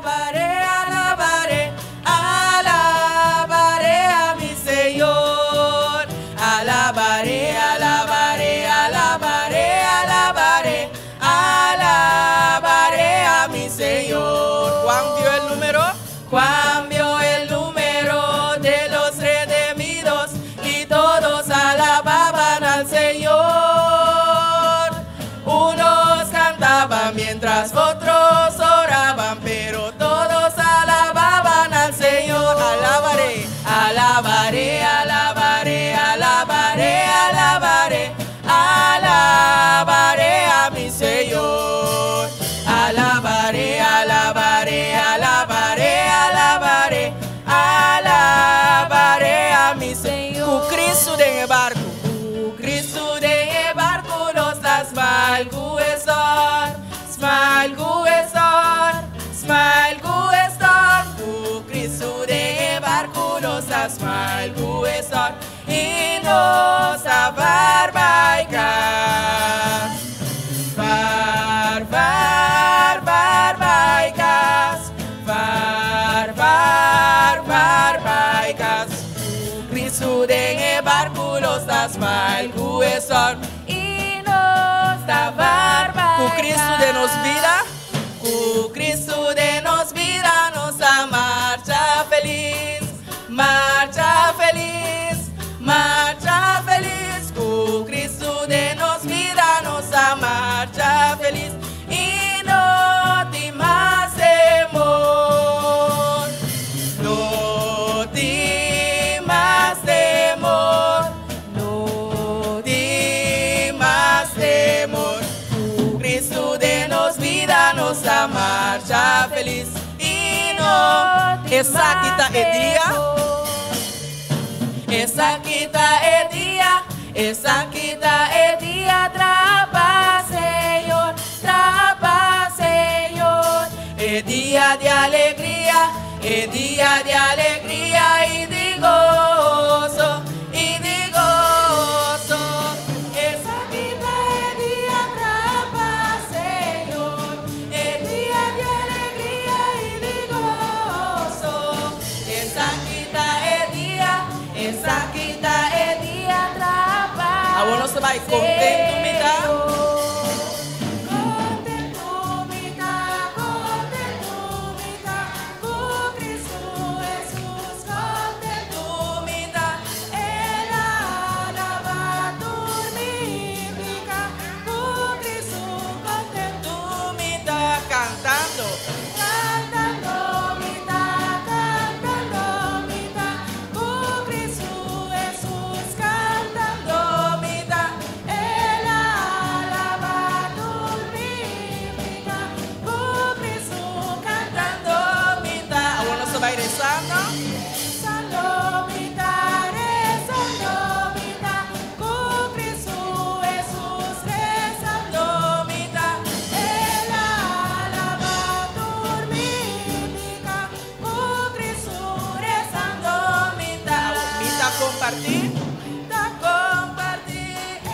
Alabaré, alabaré, alabaré a mi Señor. Alabaré, alabaré, alabaré, alabaré, alabaré a mi Señor. Juan vio el número. Juan vio el número de los redimidos y todos alababan al Señor. Unos cantaban mientras otros oraban, pero todos alababan al Señor. Alabaré, alabaré, alabaré, alabaré, alabaré, alabaré a mi Señor. Alabaré, alabaré, alabaré, alabaré, alabaré a mi Señor. Ku Cristo den e barco, ku Cristo den e barco, nos ta smile ku e storm, smile ku e storm, smile ku e storm. Ku Cristo den e barco, nos ta smile ku e storm, y nos ta vaar bay cas. Vaar, vaar, vaar bay cas. Vaar, vaar, vaar bay cas. Cristo den e barco, nos ta smile ku e storm. Y nos ta vaar Ku Cristo den nos bida, ku Cristo den nos bida, nos ta marcha feliz, marcha feliz, marcha feliz. Ku Cristo den nos bida, nos ta marcha feliz y no tin mas temor, no tin mas temor, no tin mas temor. Ku Cristo den nos bida, nos ta marcha feliz y no. Esaki ta e dia. Esaki ta e dia, esaki ta e dia, trapa Señor, trapa Señor. E dia di alegria, e dia di alegria y di goso, y di goso. Esaki ta e dia, trapa Señor, e dia di alegria y di goso. Esaki ta e dia, esaki ta e dia, trapa Awor nos bay contento, mi ta. Contento mi ta, contento mi ta, ku Cristo Jesus, contento mi ta. El a laba tur mi pica, ku Cristo contento mi ta cantando. Cantando mi ta, cantando mi ta, ku Cristo Jesus, cantando mi ta. El a laba tur mi pica, ku Cristo cantando mi ta. Awor nos bay rezando. Rezando mi ta, rezando mi ta, ku Cristo Jesus, rezando mi ta. El a laba tur mi pica, ku Cristo rezando mi ta. Mi ta comparti. Ta comparti e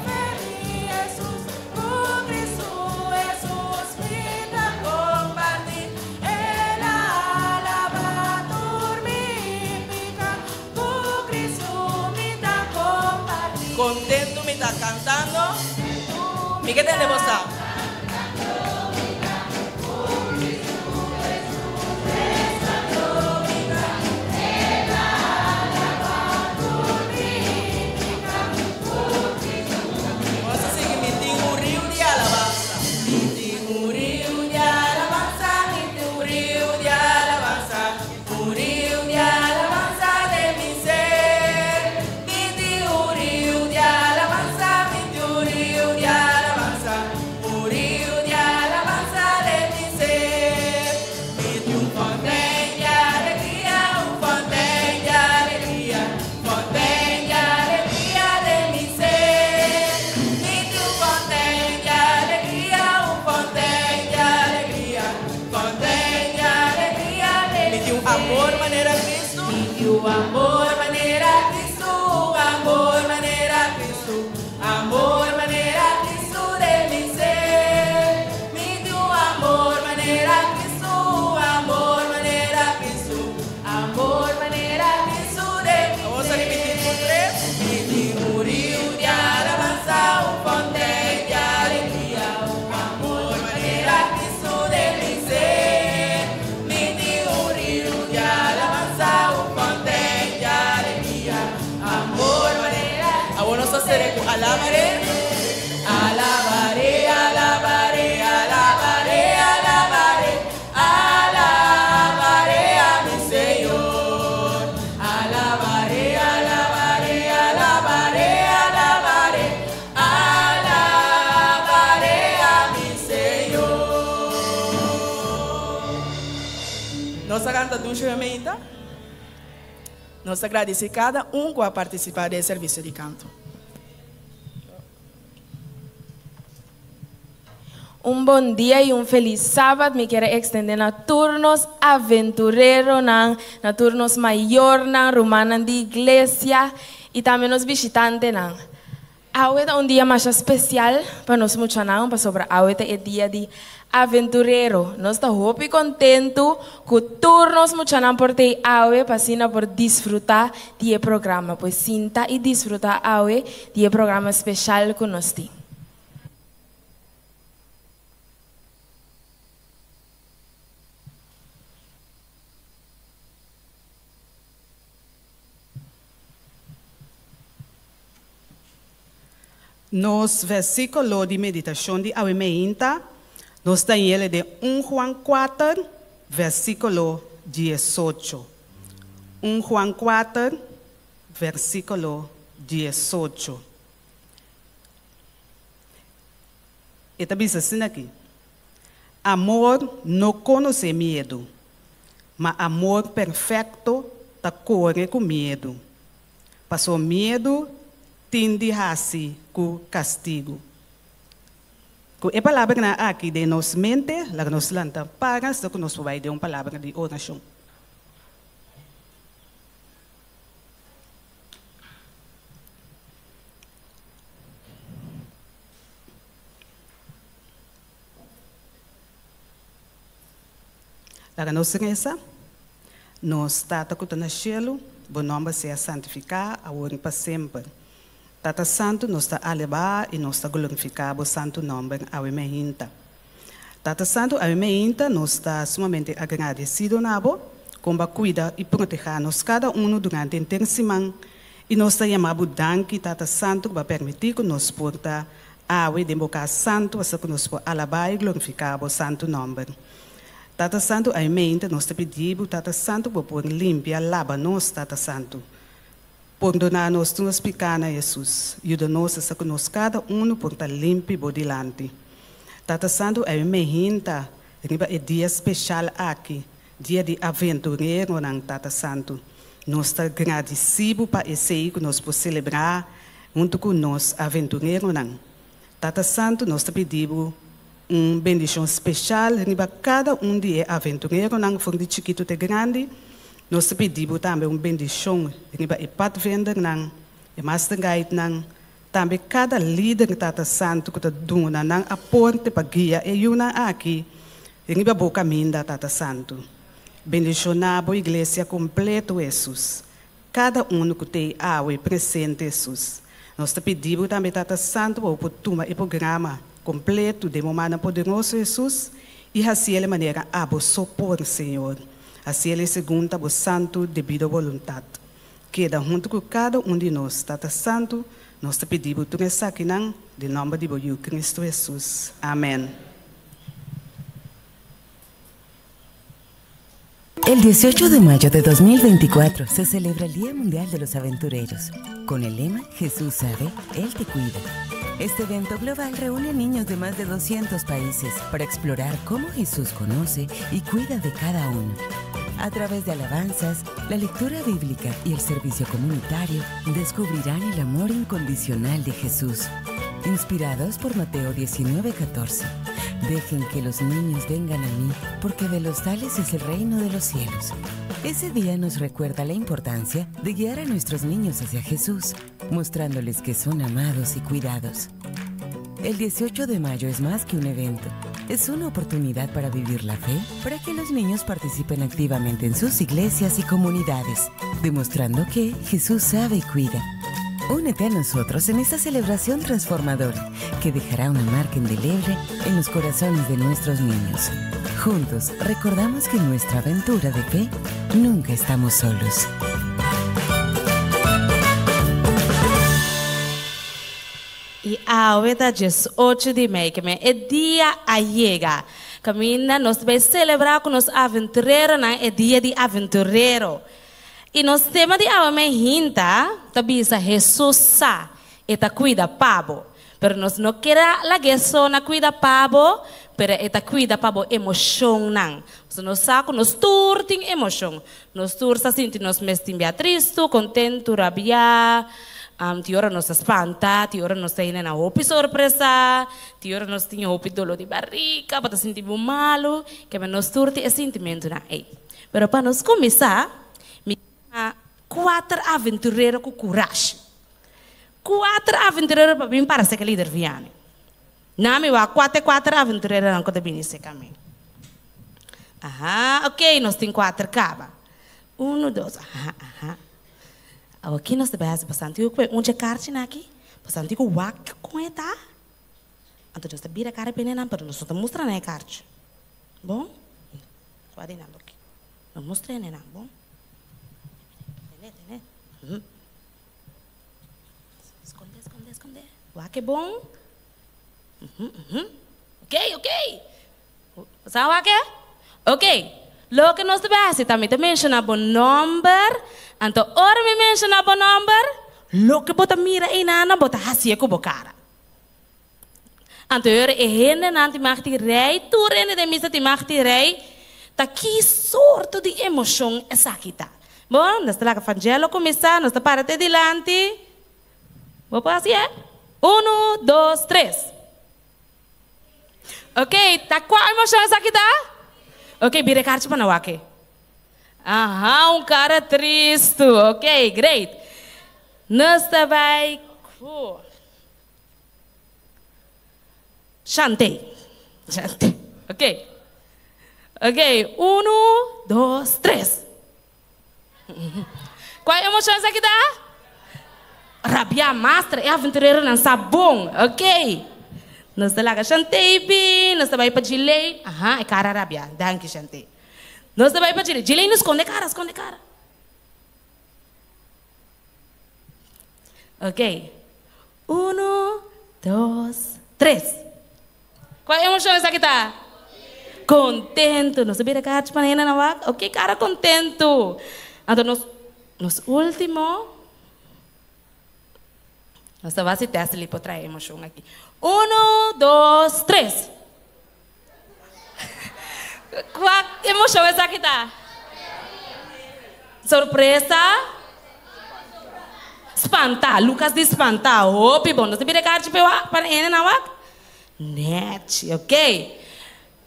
fe di Jesus, ku Cristo Jesus, mi ta comparti. El a laba tur mi pica, ku Cristo mi ta comparti. Contento mi ta cantando. Mi ke tende boso. Nos ta sigui mi tin un riu di alabansa. Mi tin un riu di alabansa, mi tin un riu di alabansa, un riu di alabansa den mi ser. Mi tin un riu di alabansa, mi tin un riu di alabansa, un riu di alabansa den mi ser. Mi tin un fontein di alegria, un fontein di alegria, fontein di alegria den mi ser. Mi tin un fontein di alegria, un fontein di alegria, fontein di alegria den mi tin un amor manera Cristo, mi tin un amor manera Cristo, amor manera Cristo, amor manera Cristo den mi ser. Mi tin un amor manera Cristo, amor. Alabaré, alabaré, alabaré, alabaré, alabaré, alabaré a mi Señor. Alabaré, alabaré, alabaré, alabaré, alabaré a mi Señor. Nos a kanta dushi mainta. Nos ta gradisí kada un ku a partisipá den e servisio di kanto. Un bon dia y un feliz Sabat mi kier a extende na tur nos aventureronan, na tur nos mayornan, rumannan di iglesia y tambe nos bishitantenan. Awe ta un dia masha spesial pa nos muchanan pasobra awe ta e dia di aventurero. Nos ta hopi kontentu ku tur nos muchanan por ta ei awe pa asina por disfrutá di e programa. Pues sinta i disfrutá awe di e programa speshal ku nos tin. Nos versíkulo di meditashon di awe meinta nos ta yele den un Juan kuater, versíkulo diesocho. Un Juan kuater, versíkulo diesocho. E ta bisa asina aki, Amor no konosé miedu, ma amor perfekto ta kore ku miedu. Paso miedu tin di hasi ku kastigu. Ku e palabranan aki den nos mente, laga nos lanta para hasta ku nos por bai den un palabra di orashon. Laga nos resa, Nos Tata ku ta na shelu, bo nòmber sea santifiká awor i pa semper. Tata Santu, nos ta alabá i nos ta glorifiká bo santu nòmber awe meinta. Tata Santu, awe meinta nos ta sumamente agradesido na bo kon bo a kuida i protehá nos kada unu durante henter siman i nos ta yama bo danki, Tata Santu, ku bo a permití ku nos por ta awe den bo kas santu asina ku nos por alabá i glorifiká bo santu nòmber. Tata Santu a mente nos ta pidi bo Tata Santu bo por limpia laba nos Tata Santu pordona nos tur nos picana Jesus yuda nos esta cu nos cada uno por ta limpi bo dilanti Tata Santu a meinta riba e dia special aki dia di aventureronan Tata Santu nos ta gradici bo pa esey cu nos por celebra hunto cu nos aventureronan Tata Santu nos ta pidi bo Un bendishon speshal riba kada un di e aventureronan for di chikitu te grandi. Nos ta pidi bo tambe un bendishon riba e padvendernan, e master guidenan, tambe kada lider Tata Santu ku ta duna nan aporte pa guia e yunan aki riba bo kaminda Tata Santu. Bendishoná bo iglesia kompleto Hesus. Kada unu ku t'ei awe presente Hesus. Nos ta pidi bo tambe Tata Santu pa bo por tuma e programa kompletu den bo mannan poderoso Hesus i hasiel e manera abo so por Señor. Hasiel e segun ta bo santu debido boluntat. Keda huntu ku kada un di nos Tata Santu nos ta pidi bo tur esakinan den nòmber di bo Yu Kristu Hesus. Amen. El 18 de mayo de 2024 se celebra el Día Mundial de los Aventureros, con el lema Jesús sabe, Él te cuida. Este evento global reúne a niños de más de 200 países para explorar cómo Jesús conoce y cuida de cada uno. A través de alabanzas, la lectura bíblica y el servicio comunitario, descubrirán el amor incondicional de Jesús. Inspirados por Mateo 19:14. Dejen que los niños vengan a mí, porque de los tales es el reino de los cielos. Ese día nos recuerda la importancia de guiar a nuestros niños hacia Jesús, mostrándoles que son amados y cuidados. El 18 de mayo es más que un evento. Es una oportunidad para vivir la fe, para que los niños participen activamente en sus iglesias y comunidades, demostrando que Jesús sabe y cuida. Únete a nosotros en esta celebración transformadora que dejará una marca indeleble en los corazones de nuestros niños. Juntos recordamos que en nuestra aventura de fe nunca estamos solos. I awe ta 18 di mei, ke men e dia a yega. Kaminda nos ta bai selebrá ku nos aventureronan e dia di aventurero. I nos tema di awe mainta ta bisa Hesus sa, e ta kuida pa bo. Pero nos no kier a lag'é so na kuida pa bo, pero e ta kuida pa bo emoshonnan. Pasobra nos sa ku nos tur tin emoshon. Nos tur sa sinti nos mes tin bia tristu, kontentu, rabiá, tin ora nos ta spanta, tin ora nos ta hende na hopi sorpresá, tin ora nos tin hopi doló di barika, bo ta sinti bo malu. Keme nos tur tin e sintimentunan ei. Pero pa nos kuminsá, mi ta kuater aventurero ku kurashi. Kuater aventurero pa bin para seka lider Vianney. Na mi wak kuater kuater aventureronan ku ta bini seka mi. Aha, ok, nos tin kuater kaba. Uno, dos, aha, aha. Awor ki nos ta bai hasi? Pasanti ku kue un dje karchinan aki, pasanti ku wak kon e ta. Anto nos ta bira kara pene nan, pero nos no ta mustra nan e karchi. Bon? Wak di nan aki. No mustra ene nan, bon? Tene, tene. Skonde, skonde, skonde. Wak e bon. Ok, ok. Sa wak e? Ok. Loke nos ta bai hasi ta mi ta menshoná bo nòmber. Anto ora mi menshoná bo nòmber, loke bo ta mira einana bo ta hasié ku bo kara. Anto e ora e hendenan tin mag di rei, tur hende den misa tin mag di rei, ta ki sorto di emoshon esaki ta? Bon, nos ta laga Fangelo kuminsá, nos ta para te dilanti. Bo por hasi e? Unu, dos, tres. Ok, ta kua emoshon esaki ta? Ok, bira e karchi pa nan wak e. Aha, un kara tristu. Ok, great. Nos ta bai ku. Shantey. Shantey. Ok. Ok, unu, dos, tres. Kua emoshon esaki ta? Rabia, mastra, e aventureronan sa bon. Ok. Nos ta laga Shantey bin, nos ta bai pa Giley. Aha, e kara rabia. Danki, Shantey. Nos ta bai pa Giley. Giley no skonde kara, skonde kara. Ok. Uno, dos, tres. Kua emoshon esaki ta? Kontentu. Nos a bira kachi pa hende nan wak. Ok, kara kontentu. Anto nos, nos ultimo, nos ta wak si Tessely por trae emoshon aki. Uno, dos, tres. Kua emoshon esaki ta? Sorpresa? Spantá. Lucas di spantá. Hopi bon. Nos ta bira karchi pa e wak, pa e hendenan wak? Nèchi. Ok.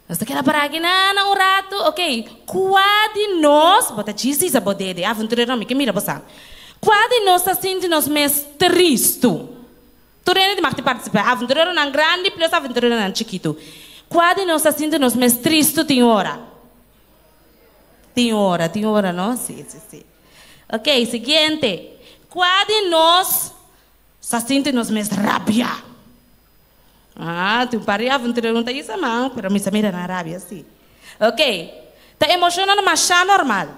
Nos ta keda pará aki na na un ratu. Ok. Kua di nos, bo ta djis hisa bo dede, aventurero, mi ke mira bo sa. Kua di nos ta sinti nos mes tristu? Tur hende di mag di partisipá, aventureronan grandi plus aventureronan chikitu. Kua di nos ta sinti nos mes tristu tin ora? Tin ora, tin ora, no? Sí, sí, sí. Ok, siguiente. Kua di nos sa sinti nos mes rabiá? Ah, tin un par di aventurero no ta isa man, pero mi sa mira nan rabia sí. Ok, ta emoshonnan mashá normal.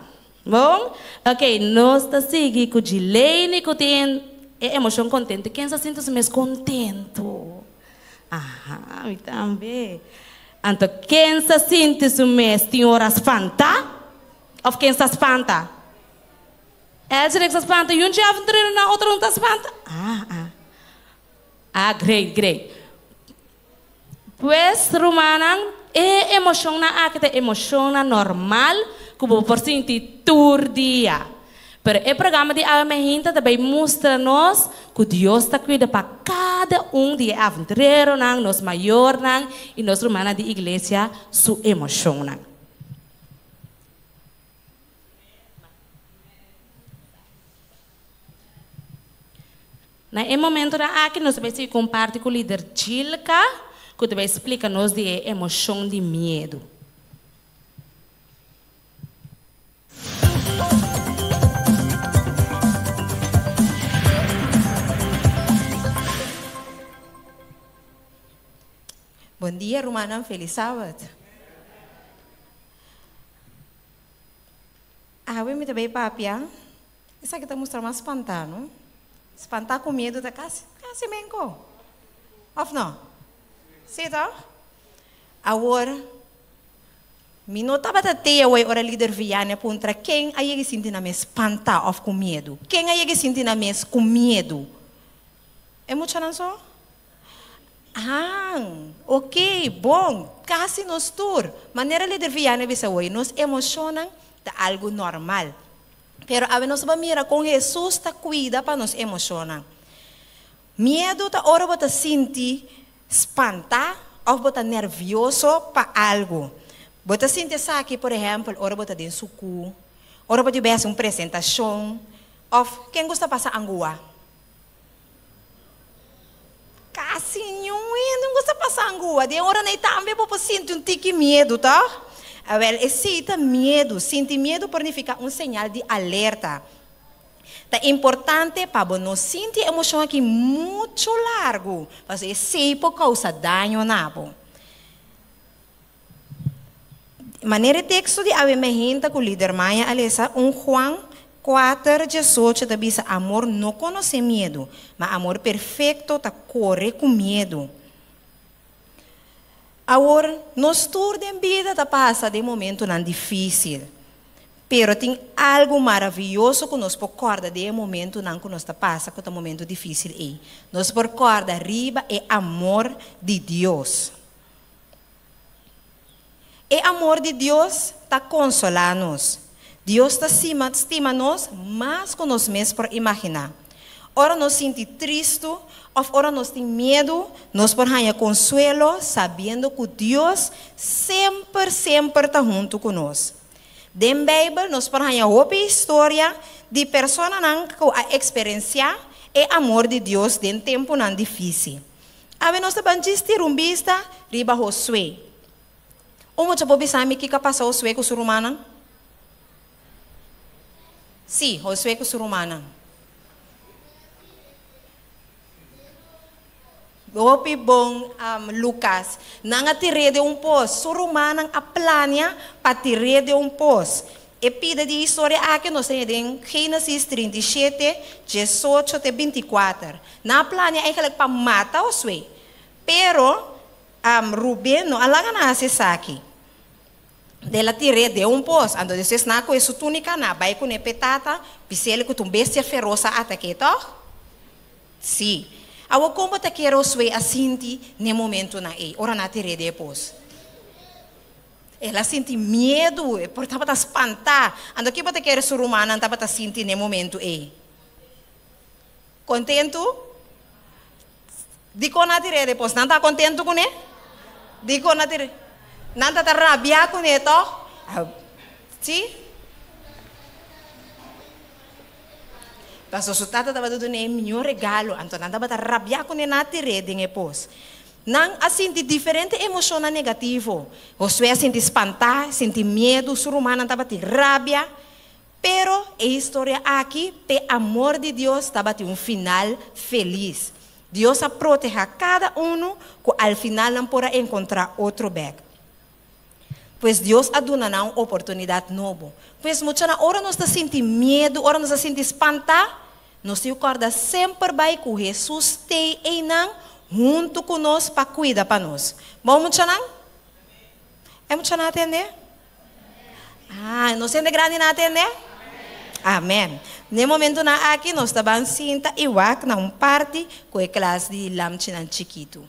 Bon, ok, nos ta sigui ku Djileini ku tin e emoshon kontentu. Ken sa sinti su mes kontentu? Aha, mi tambe. Anto ken sa sinti su mes tin ora spantá? Òf ken sa spanta? Elzerek sa spanta, yun dje aventurero nan otro no ta spanta? Ah, ah. Ah, great, great. Pues, rumannan, e emoshonnan aki ta emoshonnan normal ku bo por sinti tur dia. Pero e programa di awe mainta ta bai mustra nos ku Dios ta kuida pa kada un di e aventureronan, nos mayornan i nos rumannan di iglesia su emoshonnan. Na e momentonan aki nos ta bai sigui komparti ku lider Gilka ku ta bai splika nos di e emoshon di miedu. Bon dia rumannan felis sabat. Awe mi ta bai papia. Esaki ta mustra mas spantá, no? Spantá ku miedu ta kasi, kasi menko. Òf no? Sí tòg? Awor, mi no tabata tei awor ora lider Vianney a puntra ken a yega sinti nan mes spantá òf ku miedu. Ken a yega sinti nan mes ku miedu? E muchanan so? Aan, ok, bon, kasi nos tur. Manera lider Vianney a bisa awor, nos emoshonnan ta algu normal. Pero awe nos ta mira kon Hesus ta kuida pa nos emoshonnan. Miedu ta ora bo ta sinti spantá òf bo ta nervioso pa algu. Bo ta sinti esaki, por ehèmpel, ora bo ta den sukú, ora bo dibi hasi un presentashon, òf ken gusta pasa angua? Kasi niun hende no gusta pasa angua. Den ora nei tambe bo por sinti un tiki miedu, tòg? Awèl, esei ta miedu. Sinti miedu por nifiká un señal di alerta. Ta importante pa bo no sinti e emoshon aki muchu largu, pasobra esei por kousa daño na bo. Manera e teksto di awe mehenta ku Lider Maya a lesa, un Juan kuater, diesocho ta bisa, Amor no konosé miedu, ma amor perfekto ta kore ku miedu. Awor, nos tur den bida ta pasa den momentunan difísil. Pero tin algu maravioso ku nos por kòrda den e momentunan ku nos ta pasa ku ta momentu difísil ei. Nos por kòrda riba e amor di Dios. E amor di Dios ta konsolá nos. Dios ta sima stima nos mas ku nos mes por imaginá. Ora nos sinti tristu òf ora nos tin miedu, nos por haña konsuelo sabiendo ku Dios semper semper ta huntu ku nos. Den Beibel nos por haña hopi historia di personanan ku a eksperensiá e amor di Dios den tempunan difísil. Awe nos ta ban djis tira un bista riba Josué. Un mucha por bisa mi kiko a pasa Josué ku su rumannan? Sí, Josué ku su rumannan. Hopi bon, Lucas. Nan a tir'é den un pos. Su rumannan a plania pa tir'é den un pos. E pida di historia aki nos tene den Génesis 37, 18 te 24. Nan a plania eigenlijk pa mata Josué. Pero, Rubén no a laga nan hasi esaki. El a tir'é den un pos. Anto despues nan a kohe su túnika, nan a bai kuné p'e tata, bis'el ku ta un bestia feros a atak'é, tòg? Sí. Awor kon bo ta kere Josué a sinti n'e momentunan ei, ora nan a tir'é den e pos? El a sinti miedu, e por tabata spantá. Anto ki bo ta kere su rumannan tabata sinti n'e momentu ei? Kontentu? Dikon nan a tir'é den pos? Nan ta kontentu kuné? Dikon nan a tir'é? Nan ta ta rabiá kuné, tòg? Sí. Pasobra su tata tabata dun'é e mihó regalo, anto nan tabata rabiá kuné nan a tir'é den e pos. Nan a sinti diferente emoshonnan negativo. Josué a sinti spantá, sinti miedu, su rumannan tabatin rabia. Pero e historia aki, p'e amor di Dios, tabatin un final felis. Dios a protehá kada unu ku al final nan por a enkontrá otro bèk. Pues Dios a duna nan un oportunidat nobo. Pues muchanan, ora nos ta sinti miedu, ora nos ta sinti spantá, nos tin ku kòrda semper bai ku Hesus t'ei einan huntu ku nos pa kuida pa nos. Bon muchanan? E muchanan a tende? Ah, nos hende grandinan a tende? Amèn. Na e momentunan aki nos ta ban sinta i wak na un parti ku e klas di lamchinan chikitu.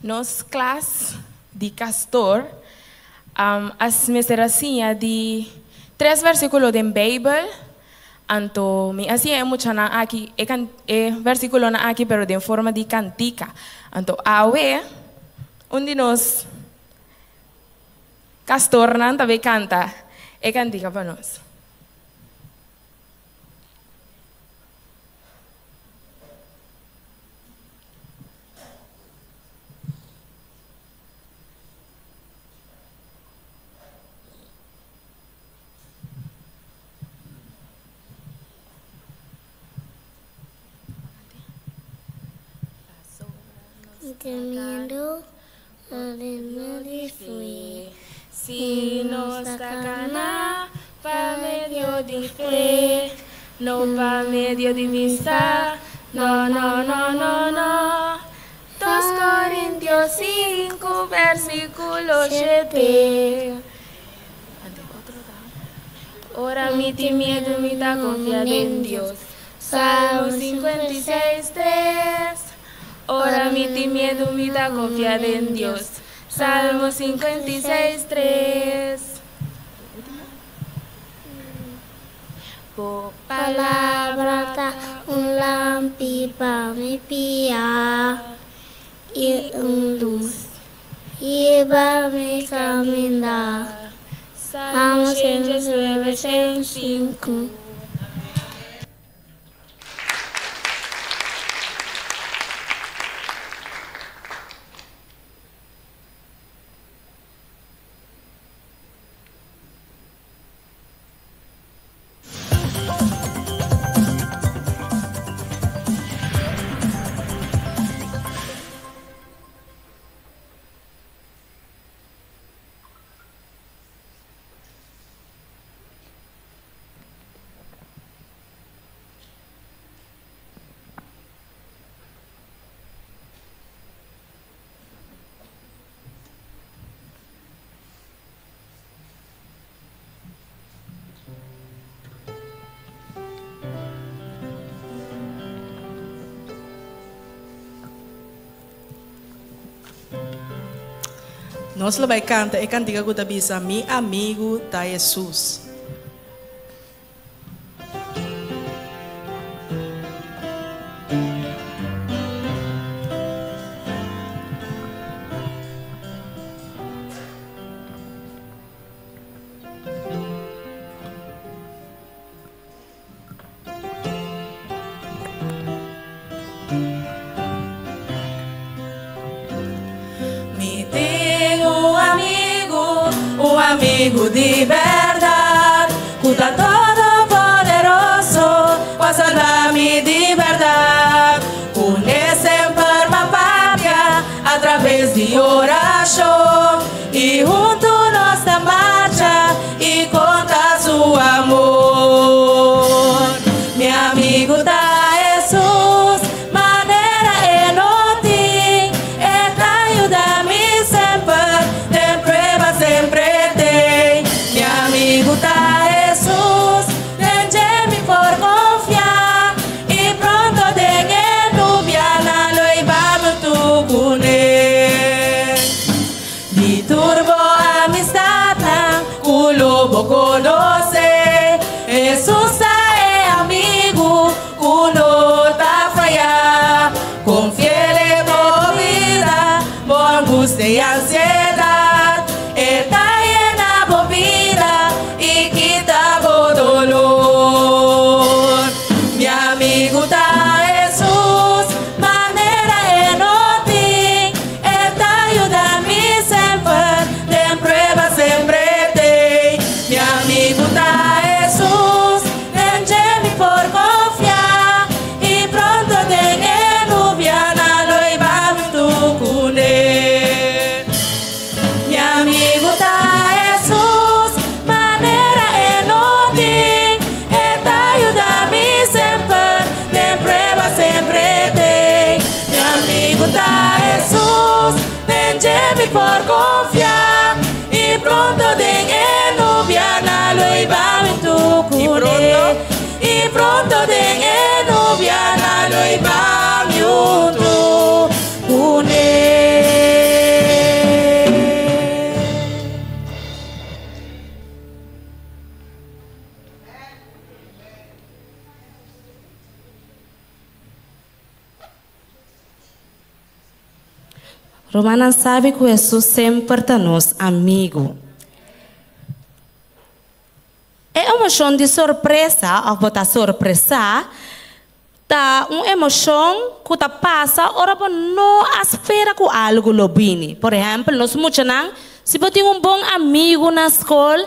Nos klas di kastor a mester a siña di tres versikulo den Beibel. Anto mi a siña e muchanan aki e e versikulonan aki pero den forma di kantika. Anto awe un di nos kastornan ta bay kanta e kantika pa nos. Mi tin miedu, no di fe. Si nos ta kana pa medio di fe, no pa medio di bista, no, no, no, no, no. 2 Korintio 5, versíkulo 7. Ora mi tin miedu, mi ta konfia den Dios. Salmo 56, 3. Ora mi tin miedu, mi ta konfia den Dios. Salmo 56, 3. Bo Palabra ta un lampi pa mi pia i un lus riba mi kaminda. Salmo 119, 5. Nos lo bai kanta e kantika ku ta bisa Mi amigu ta Hesus. Mi tin un amigu, un amigu di bèrdat, ku ta todopoderoso, ku a salba mi di bèrdat. Kuné semper m'a papia a traves di orashon, i huntu nos ta marcha i konta su amor. Mi amigu ta Hesus, manera e no tin, e ta yuda mi semper, den prueba sempre t'ei. Mi amigu ta Hesus, den dje mi por konfia, i pronto den e nubia nan lo hiba mi huntu kuné. Di tur bo amistatnan ku lo bo konosé, Hesus ta e amigu ku no ta fayá. Konfi'el bo bida, bo angustia i ansiedat, e ta yena bo bida i kita bo dolor. Mi amigu ta Hesus, manera e no tin, e ta yuda mi semper, den prueba sempre t'ei. Mi amigu ta Hesus, den dje mi por konfia, i pronto den e nubia nan lo hiba mi huntu kuné. Mi amigu ta Hesus, manera e no tin, e ta yuda mi semper, den prueba sempre t'ei. Mi amigu ta Hesus, den dje mi por konfia, i pronto den e nubia nan lo hiba mi huntu kuné. I pronto den e nubia nan lo hiba mi huntu kuné. Rumannan sabi ku Hesus semper ta nos amigu. E emoshon di sorpresa òf bo ta sorpresá ta un emoshon ku ta pasa ora bo no a spera ku algu lo bini. Por ehèmpel, nos muchanan, si bo tin un bon amigu na skol,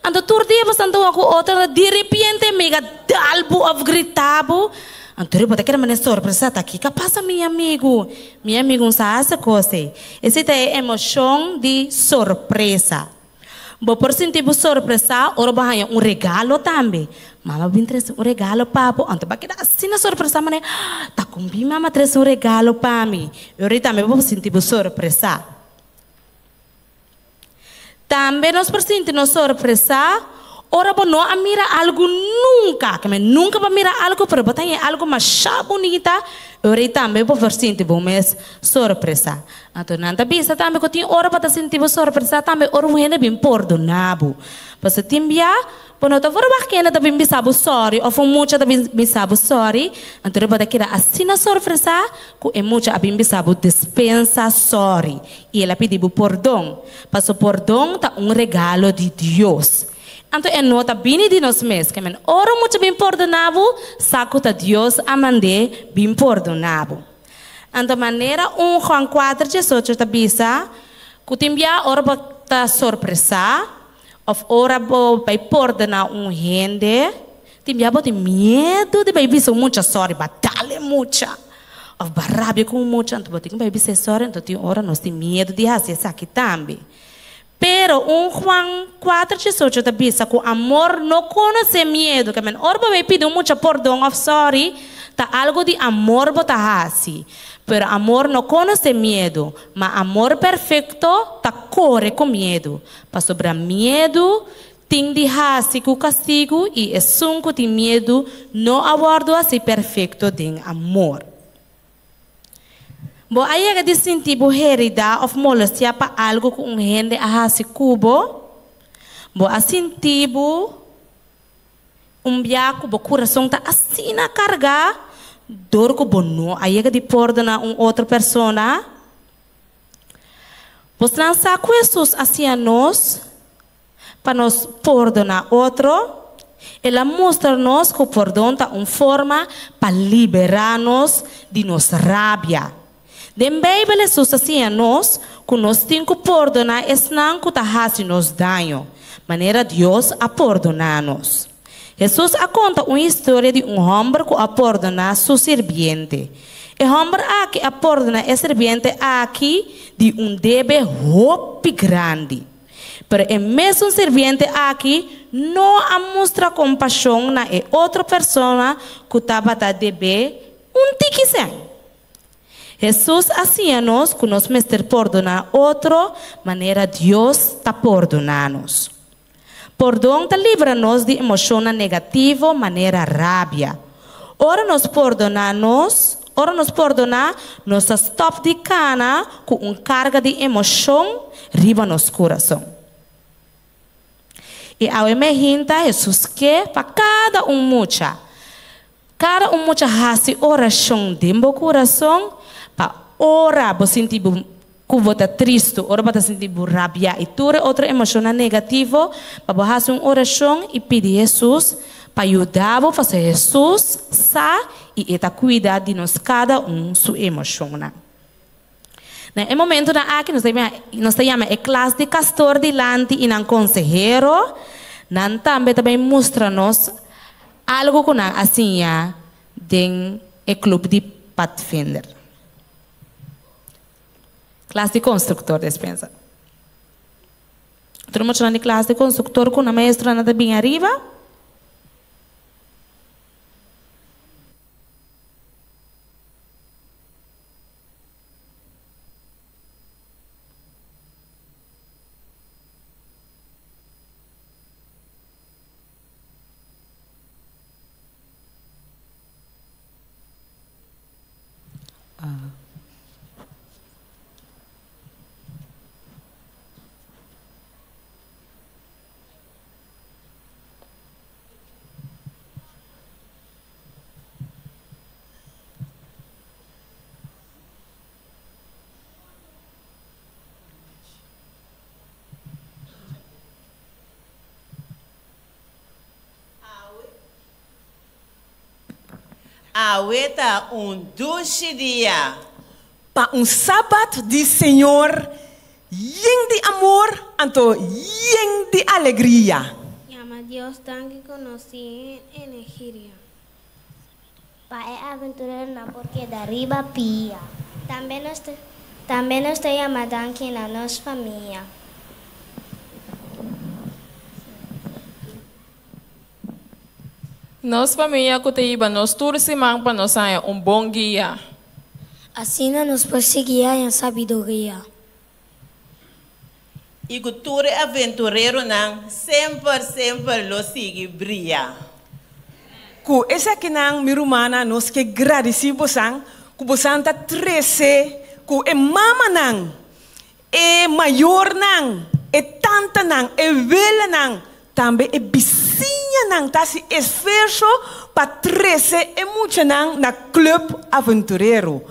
anto tur dia bo sta antoha ku otro, anto diripiente e mega dal bo òf grita bo. Anto bo ta keda manera sorpresa, ta kiko a pasa mi amigu? Mi amigu no sa hasi kos ei. Esei ta e emoshon di sorpresa. Bo por sinti bo sorpresá ora bo haña un regalo tambe. Mama bin trese un regalo pa bo, anto bo a keda asina sorpresá manera, Ta kon bin mama trese un regalo pa mi? E ora ei tambe bo por sinti bo sorpresá. Tambe nos por sinti nos sorpresá ora bo no a mira algu nunka. Keme nunka bo a mira algu, pero bo ta haña algu masha bunita, e ora ei tambe bo por sinti bo mes sorpresá. Anto nan ta bisa tambe ku tin ora bo ta sinti bo sorpresá tambe ora un hende bin pordoná bo. Pasobra tin bia bo no ta verwagt ku hende ta bin bisa bo sòri òf un mucha ta bin bisa bo sòri, anto bo ta keda asina sorpresá ku e mucha a bin bisa bo despensa sòri i el a pidi bo pordon. Pasobra pordon ta un regalo di Dios. Anto e no ta bini di nos mes. Ke men ora un mucha bin pordoná bo, sa ku ta Dios a mand'é bin pordoná bo. Anto manera un Juan kuater diesocho ta bisa ku tin bia ora bo ta sorpresá òf ora bo bai pordoná un hende, tin bia bo tin miedu di bai bisa un mucha sòri, ba dal e mucha òf ba rabia ku un mucha, anto bo tin ku bai bisa e sòri, anto tin ora nos tin miedu di hasi esaki tambe. Pero un Juan kuater diesocho ta bisa ku amor no konosé miedu. Ke men ora bo bai pidi un mucha pordon òf sòri, ta algu di amor bo ta hasi. Pero amor no konosé miedu, ma amor perfekto ta kore ku miedu, pasobra miedu tin di hasi ku kastigu i esun ku tin miedu no a wòrdu hasi perfekto den amor. Bo a yega di sinti bo heridá òf molestiá pa algu ku un hende a hasi ku bo? Bo a sinti bo un bia ku bo kurason ta asina kargá dor ku bo no a yega di pordoná un otro persona? Bosnan sa ku Hesus a siña nos Pa nos pordoná otro, el a mustra nos ku pordon ta un forma pa liberá nos di nos rabia. Den Beibel Hesus ta siña nos ku nos tin ku pordoná esnan ku ta hasi nos daño, manera Dios a pordoná nos. Hesus a konta un historia di un hòmber ku a pordoná su sirbiente. E hòmber aki a pordoná e sirbiente aki di un debe hopi grandi. Pero e mesun sirbiente aki no a mustra kompashon na e otro persona ku tabata deb'é un tiki sèn. Hesus a siña nos ku nos mester pordoná otro manera Dios ta pordoná nos. Pordon ta libra nos di emoshonnan negativo manera rabia. Ora nos pordoná nos, ora nos pordoná, nos ta stòp di kana ku un karga di emoshon riba nos kurason. I awe mehinta Hesus ke pa kada un mucha, kada un mucha hasi orashon den bo kurason pa ora bo sinti bo ku bo ta tristu, ora bo ta sinti bo rabiá i tur e otro emoshonnan negativo, pa bo hasi un orashon i pidi Hesus pa yuda bo pasobra Hesus sa i e ta kuida di nos kada un su emoshonnan. Na e momentunan aki nos ta nos ta yama e klas di kastor dilanti i nan konsehero, nan tambe ta bai mustra nos algu ku nan a siña den e klup di Padvinder. Klas di konstruktor despensa. Tur muchanan di klas di konstruktor ku nan maestronan ta bin ariba. Awe ta un dushi dia. Pa un Sabat di Señor yen di amor anto yen di alegria. Yama Dios danki ku nos tin energia. Pa e aventureronan por keda riba pia. Tambe nos ta tambe nos ta yama danki na nos famia. Nos famia ku ta hiba nos tur siman pa nos haña un bon guia. Asina nos por sigui haña sabiduria. I ku tur e aventureronan semper semper lo sigui bria. Ku esakinan, mi rumannan, nos ke gradisí bosan ku bosan ta trese ku e mamanan, e mayornan, e tantanan, e welanan, tambe e bisiñanan ta hasi esfuerso pa trese e muchanan na Club Aventurero.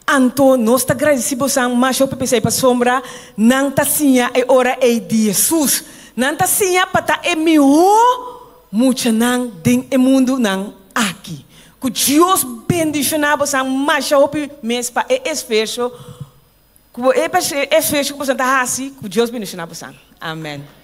Anto nos ta gradisí bosan masha hopi p'esei pasobra nan ta siña e ora ei di Hesus. Nan ta siña pa ta e mihó muchanan den e mundunan aki. Ku Dios bendishoná bosan masha hopi mes pa e esfuerso ku bo e esfuerso ku bosan ta hasi, ku Dios bendishoná bosan. Amen.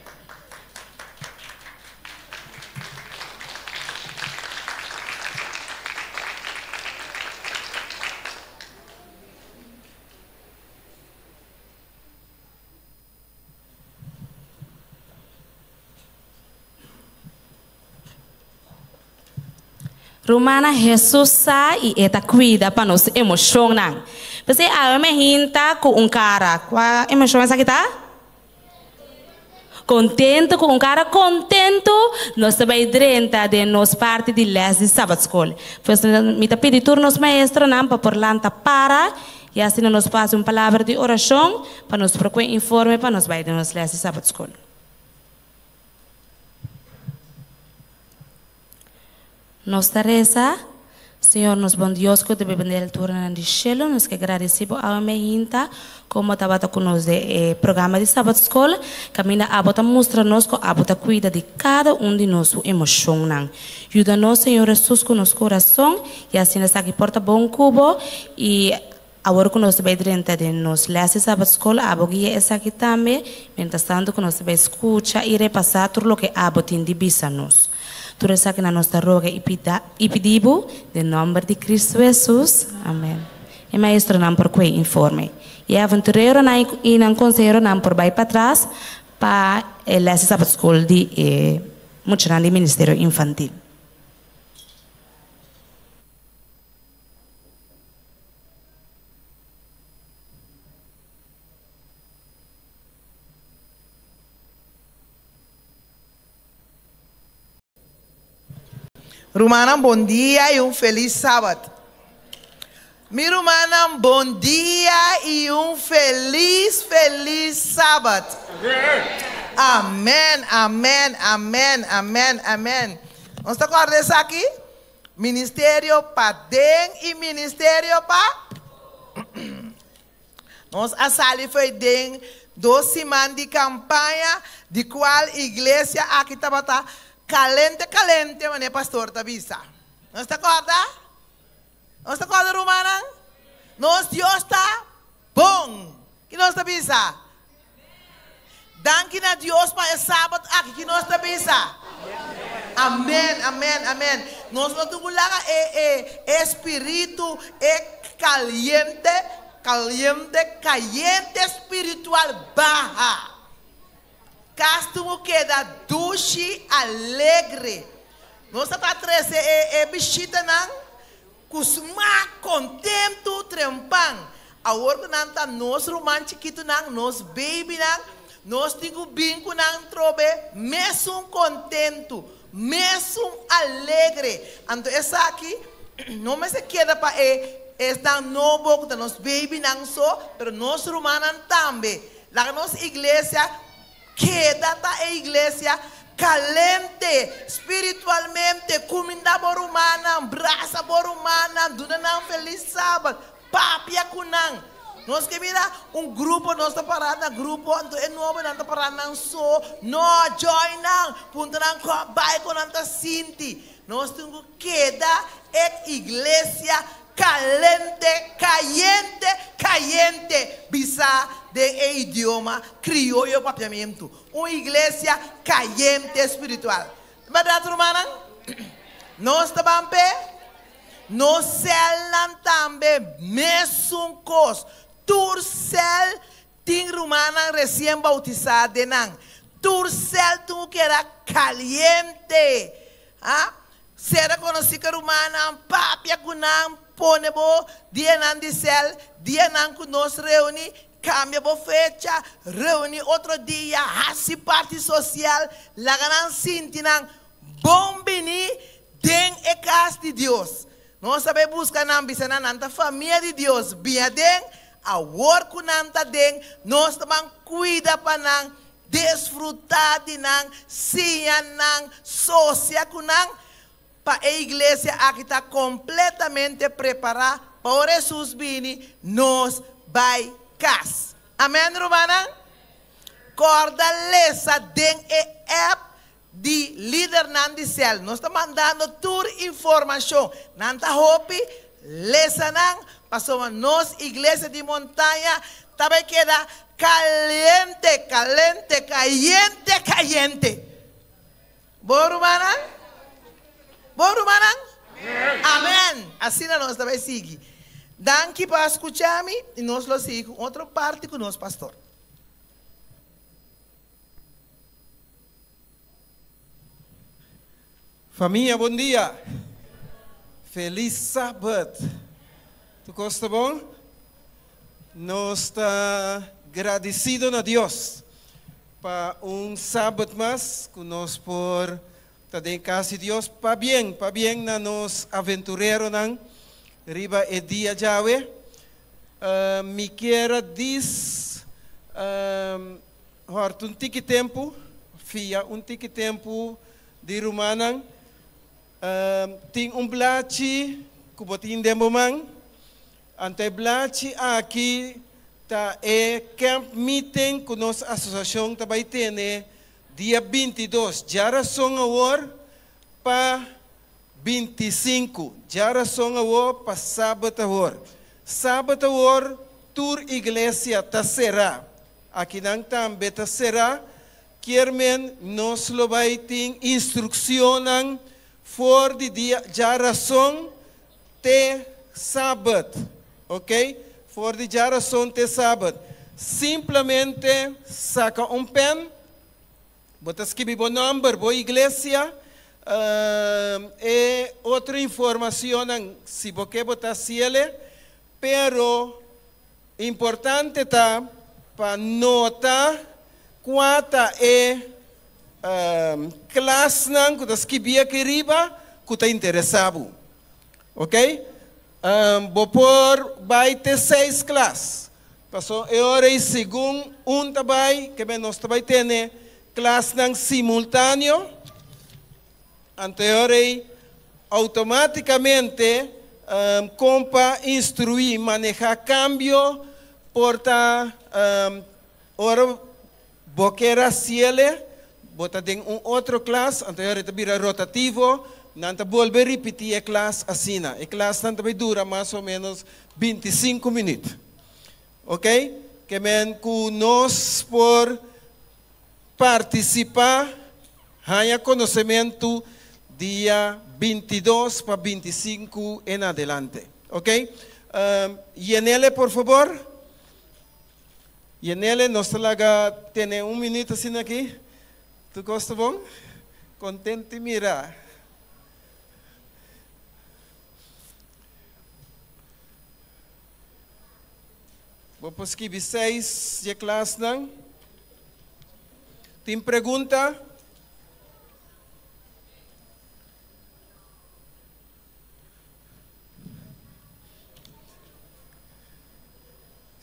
Rumannan, Hesus sa i e ta kuida pa nos emoshonnan. P'esei awe mi hinta ku un kara. Kua emoshon esaki ta? Kontentu, ku un kara kontentu nos ta bai drenta den nos parti di lès di Sabatskol. Pues mi ta pidi tur nos maestronan pa por lanta para i asina nos por hasi un palabra di orashon pa nos por kue informe pa nos bai den nos lès di Sabatskol. Nos ta resa, Señor nos bon Dios ku ta biba den e alturanan di shelu, nos ke gradisí bo awe meinta komo tabata ku nos den e programa di Sabat Skol, kaminda abo ta mustra nos ku abo ta kuida di kada un di nos su emoshonnan. Yuda nos, Señor Hesus, ku nos kurason, i asina esaki por ta bon ku bo i Awor ku nos ta bai drenta den nos lès di Sabat Skol, abo guia esaki tambe, mientras tanto ku nos ta bai skucha i repasá tur loke abo tin di bisa nos. Tur esakinan nos ta roga i pida i pidi bo den nòmber di Kristu Hesus. Amèn. E maestronan por kue informe. I e aventureronan i nan konseheronan por bai patras pa e lès di Sabat Skol di e muchanan di Ministerio Infantil. Rumannan bon dia y un feliz sabat. Mi rumannan bon dia y un feliz feliz sabat. Amen amen amen amen amen. Nos ta corda esaki? Ministerio paden y ministerio pa Nos a sali fo'i den dos siman di campaña di cual iglesia aki tabata calente calente manera pastor ta bisa. Nos ta corda? Nos ta corda rumannan? Nos Dios ta bon. Ki nos ta bisa? Danki na Dios pa e Sabat aki ki nos ta bisa. Amen, amen, amen. Nos no tin ku laga e e espiritu e kaliente, kaliente, kayente spiritual baha. Kas tin ku keda dushi, alegre. Nos ta ta trese e e bishitanan Ku smak, kontentu, trempan. Awor ku nan ta nos ruman chikitunan, nos babynan, nos tin ku bin ku nan trobe mesun kontentu, mesun alegre. Anto esaki no mester keda pa e esnan nobo ku ta nos babynan so, pero nos rumannan tambe. Laga nos iglesia Keda ta e iglesia kalente spiritualmente, kuminda bo rumannan, brasa bo rumannan, duna nan felis sabat, papia ku nan. Nos ke mira un grupo, nos ta pará na grupo, anto e nobonan ta pará nan so. No, join nan, puntra nan kon bai, kon nan ta sinti. Nos tin ku keda e iglesia Kalente, kayente, kayente, bisá den e idioma krioyo papiamentu. Un iglesia kayente spiritual. Ta bèrdat, rumannan? Nos ta ban p'e? Nos cèlnan tambe mesun kos. Tur cèl tin rumannan resien bautisá den nan. Tur cèl tin ku keda kaliente. Ha? Sera konosí ku e rumannan, papia ku nan, pone bo dianan di cèl, dianan ku nos reuní, kambia bo fecha, reuní otro dia, hasi parti sosial, laga nan sinti nan bon biní den e kas di Dios. Nos ta bai buska nan, bisa nan, nan ta famia di Dios, bin aden, awor ku nan ta den, nos ta ban kuida pa nan, desfrutá di nan, siña nan, sosia ku nan, pa e iglesia aki ta kompletamente prepará pa ora Hesus bini, nos bai kas. Amèn, rumannan? Kòrda lesa den e app di lidernan di sel. Nos ta mandando tur informashon. Nan ta hopi, lesa nan, pasobra nos iglesia di Montaña ta bai keda kaliente, kalente, kayente, kayente. Bon rumannan? Bon rumannan? Amen! Asina nos ta bai sigui. Danki pa a skucha mi i nos lo sigui ku otro parti ku nos pastor. Famia bon dia. Felis Sabat. Tu kos ta bon? Nos ta gradisido na Dios pa un Sabat mas ku nos por ta den kas di Dios. Pabien, pabien na nos aventureronan riba e dia djawe. Mi kier a dis Hòrt un tiki tempu, fia un tiki tempu di rumannan. Tin un blachi ku bo tin den bo man. Anto e blachi aki ta e camp meeting ku nos asosiashon ta bai tene dia 22, djarason awor pa 25, djarason awor pa sabat awor. Sabat awor tur iglesia ta será. Akinan tambe ta será. Kier men nos lo bai tin instrukshonnan for di dia djarason te sabat. Ok? For di djarason te sabat. Simplemente saka un pen, bo ta skibi bo nòmber, bo iglesia, e otro informashonnan si bo ke bo ta hasiele, pero Importante ta pa nota kua ta e klasnan ku ta skibí aki riba ku ta interesá bo. Ok? Bo por bai te seis klas. Paso e ora ei segun un ta bai, ke men nos ta bai tene klasnan simultáneo. Anto e ora ei automáticamente kon pa instruí manehá kambio por ta ora bo kier hasiele bo ta den un otro klas anto e ora ei ta bira rotativo nan ta bolbe ripití e klas asina e klasnan ta bai dura mas o menos 25 minüt ok ke men ku nos por Partisipá, haña konosementu dia 22 pa 25 en adelante. Ok? Yenele por fabor. Yenele, nos ta laga tene un minuut asina aki. Tur kos ta bon? Kontenti mira. Bo por skibi seis dje klasnan. Tin pregunta?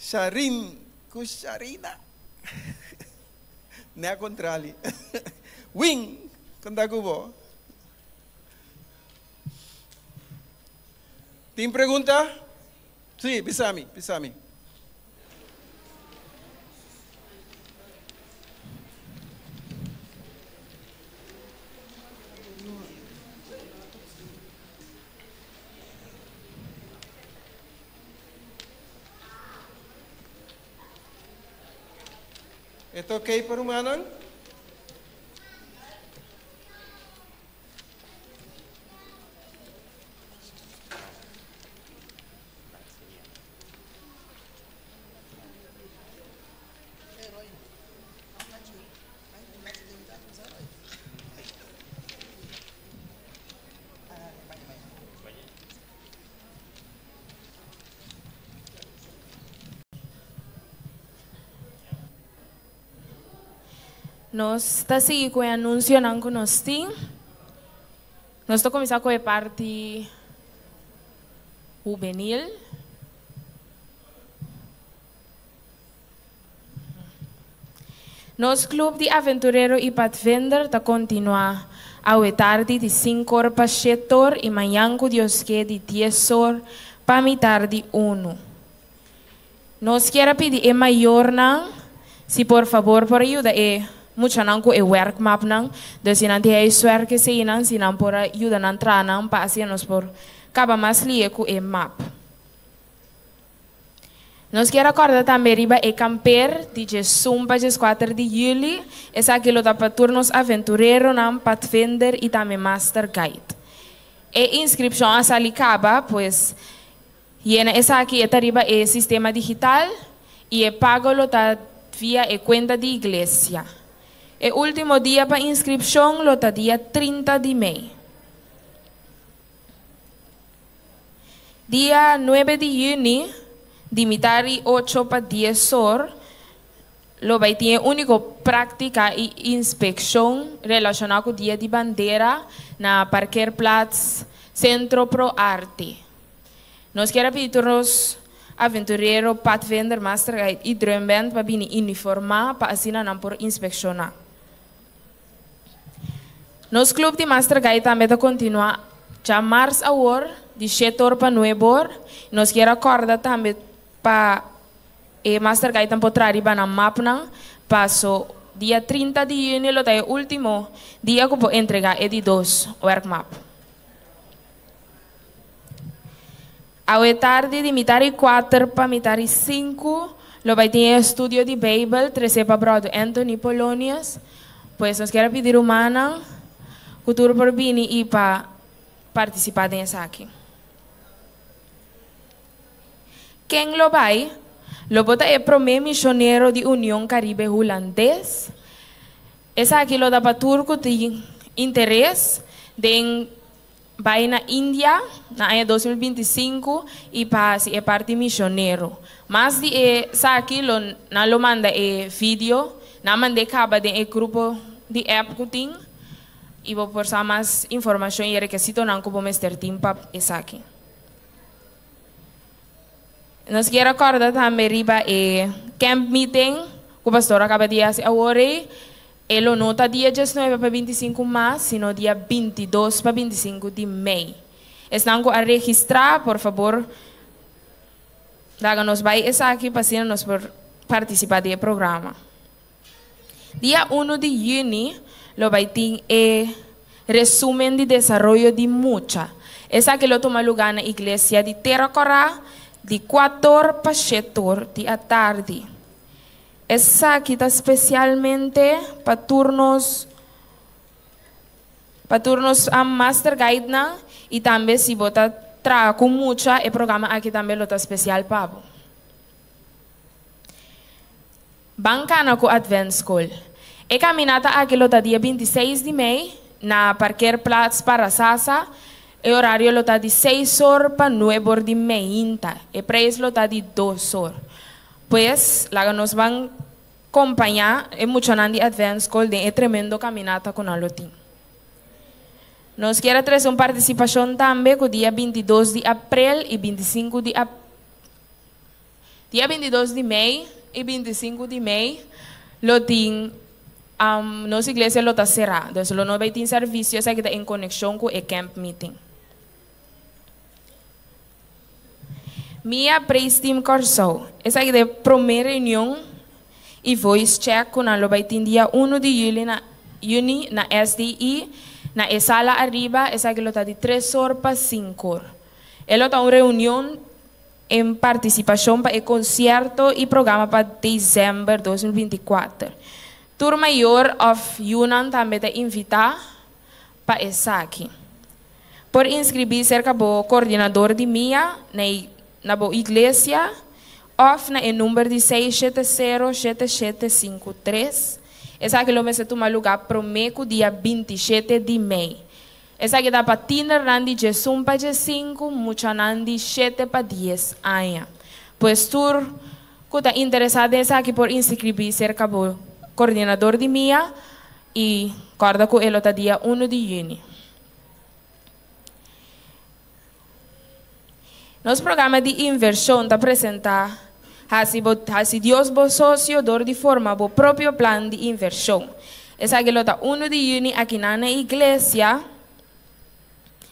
Sharin ku Sharina. Ne a kontrali. Win, konta ku bo. Tin pregunta? Sí, bisa mi, bisa mi. E ta ok pa rumannan? Nos ta sigui ku e anunsionan ku nos tin. Nos ta kuminsá ku e parti hubenil. Nos Club di Aventurero y Padvinder ta continua awe tardi di sinku or pa shet or y mañan cu Dios ke di dies or pa mitar di unu. Nos kier a pidi e mayornan si por fabor por a yuda e muchanan cu e werkmapnan, dus si nan tin huiswerk eseinan si nan por a yuda nan traha nan pa asina nos por caba mas lie cu e map. Nos kier a kòrda tambe riba e kamper di djesun pa djeskuater di yüli. Esaki lo ta pa tur nos aventureronan, padvinder i tambe master guide. E inskripshon a sali kaba, pues yena esaki e ta riba e sistema digital i e pago lo ta via e kuenta di iglesia. E último dia pa inskripshon lo ta dia 30 di mei. Dia nuebe di yüni, di mitar di ocho pa dies or, lo bai tin e úniko práktika i inspekshon relashoná ku Dia di Bandera na Parkeerplaats Centro Pro Arte. Nos kier a pidi tur nos aventurero, padvinder, master guide i drumband pa bini uniformá pa asina nan por inspekshoná. Nos club di Master Guide tambe ta continua djamars awor di shete or pa nuebe or. Nos kier a corda tambe pa e Master Guide nan por traha riba nan mapnan paso dia 30 di juni lo ta e ultimo dia cu por entrega e di dos werkmap. Awe tardi di mitar i kuater pa mitar i sinku lo bai tin e estudio di Beibel tresé pa Bròder Anthony Polonius. Pues nos kier a pidi rumannan ku tur por bini i pa partisipá den esaki. Ken lo bai? Lo bo ta e promé mishonero di Union Karibe Hulandes. Esaki lo ta pa tur ku tin interes den Bai na India na aña 2025 i pa hasi e parti misionero. Mas di e saki lo nan lo manda e video, nan mand'é kaba den e grupo di app ku tin i bo por sa mas informashon i e rekesitonan ku bo mester tin pa esaki. Nos kier a kòrda tambe riba e camp meeting ku pastor a kaba di hasi awor ei. E lo no ta dia diesnuebe pa 25 mas, sino dia 22 pa 25 di mei. Esnan ku a registrá, por fabor laga nos bai esaki pa asina nos por partisipá di e programa. Dia unu di yüni lo bai tin e resumen di desaroyo di mucha. Esaki lo tuma lugá na iglesia di Tera Kòrá di kuator pa shetor di atardi. Esaki ta spesialmente pa tur nos pa tur nos master guidenan i tambe si bo ta traha ku mucha e programa aki tambe lo ta spesial pa bo. Ban kana ku Advent School. E kaminata aki lo ta dia 26 di mei na Parkeerplaats Parasasa. E orario lo ta di seis or pa nuebe or di meinta. E preis lo ta di dos or. Pues, laga nos ban kompañá e muchanan di Advent School den e tremendo kaminata ku nan lo tin. Nos kier a trese un partisipashon tambe ku dia 22 di aprel i 25 di ap dia 22 di mei i 25 di mei lo tin nos iglesia lo ta será. Dus lo no bai tin servisio, esaki ta en konekshon ku e camp meeting. Mia Praise Team Kòrsou. Esaki ta e promé reunion i voice check ku nan lo bai tin dia unu di yüli na yüni na SDI na e sala ariba. Esaki lo ta di tres or pa sinku or. E lo ta un reunion en partisipashon pa e konsierto i programa pa desèmber 2024. Tur mayor òf yunan tambe ta invitá pa esaki. Por inskribí serka bo koordinador di mia na e na bo iglesia òf na e number di 670 7753. Esaki lo mester tuma lugá promé ku dia 27 di mei. Esaki ta pa tienernan di 11 pa 15, muchanan di 7 pa 10 aña. Pues tur ku ta interesá den esaki por inskribí serka bo. coordinador di MIA y corda cu e lo ta dia 1 di juni. Nos programa di inversion ta presenta Haci bo haci Dios bo socio door di forma bo propio plan di inversion. Esaki lo ta 1 di juni akinan na iglesia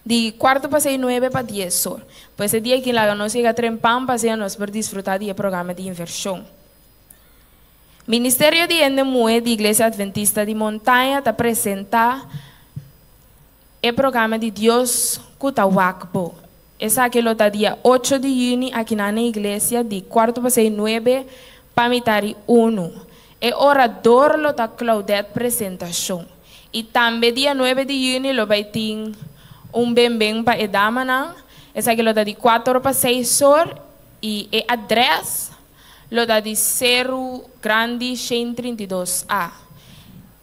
di cuarto pa sei nuebe pa dies or. Pues e dia aki laga nos yega trempan pa asina nos por disfruta di e programa di inversion. Ministerio di Hende Muhe di Iglesia Adventista di Montaña ta presenta E programa di Dios ku ta wak bo. Esaki lo ta dia ocho di yüni akinan na iglesia di kuarto pasei nuebe pa mitari unu. E orador lo ta Claudette Presentacion. I tambe dia nuebe di yüni lo bai tin un benben pa e damanan. Esaki lo ta di kuater pa seis or i e adrès lo ta di Seru Grandi 132 A.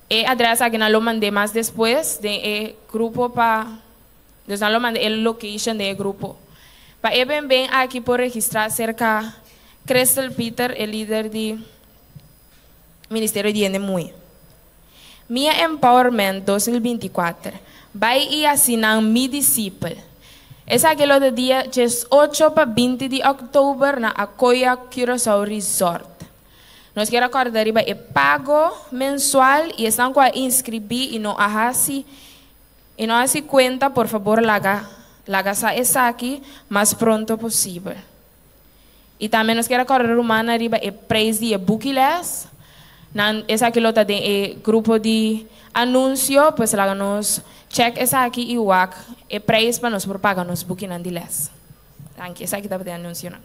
E adres aki nan lo mand'é mas despues den e grupo pa dus nan lo manda e location den e grupo. Pa e ben ben aki por registrá serka Crystal Pieter e lider di Ministerio di Hende Muhé. Mia Empowerment 2024, Bai i hasi nan mi disipel. Esaki lo ta dia 18 pa 20 di òktober na Akoya Curaçao Resort. Nos kier a kòrda riba e pago mensual i esnan ku a inskribí i no a hasi i no a hasi kuenta por fabor laga laga sa esaki mas pronto posibel. I tambe nos kier a kòrda rumannan riba e preis di e buki lès. Nan esaki lo ta den e grupo di anunsio pues laga nos chèk esaki i wak e preis pa nos por paga nos bukinan di lès. Danki esaki tabata e anunsionan.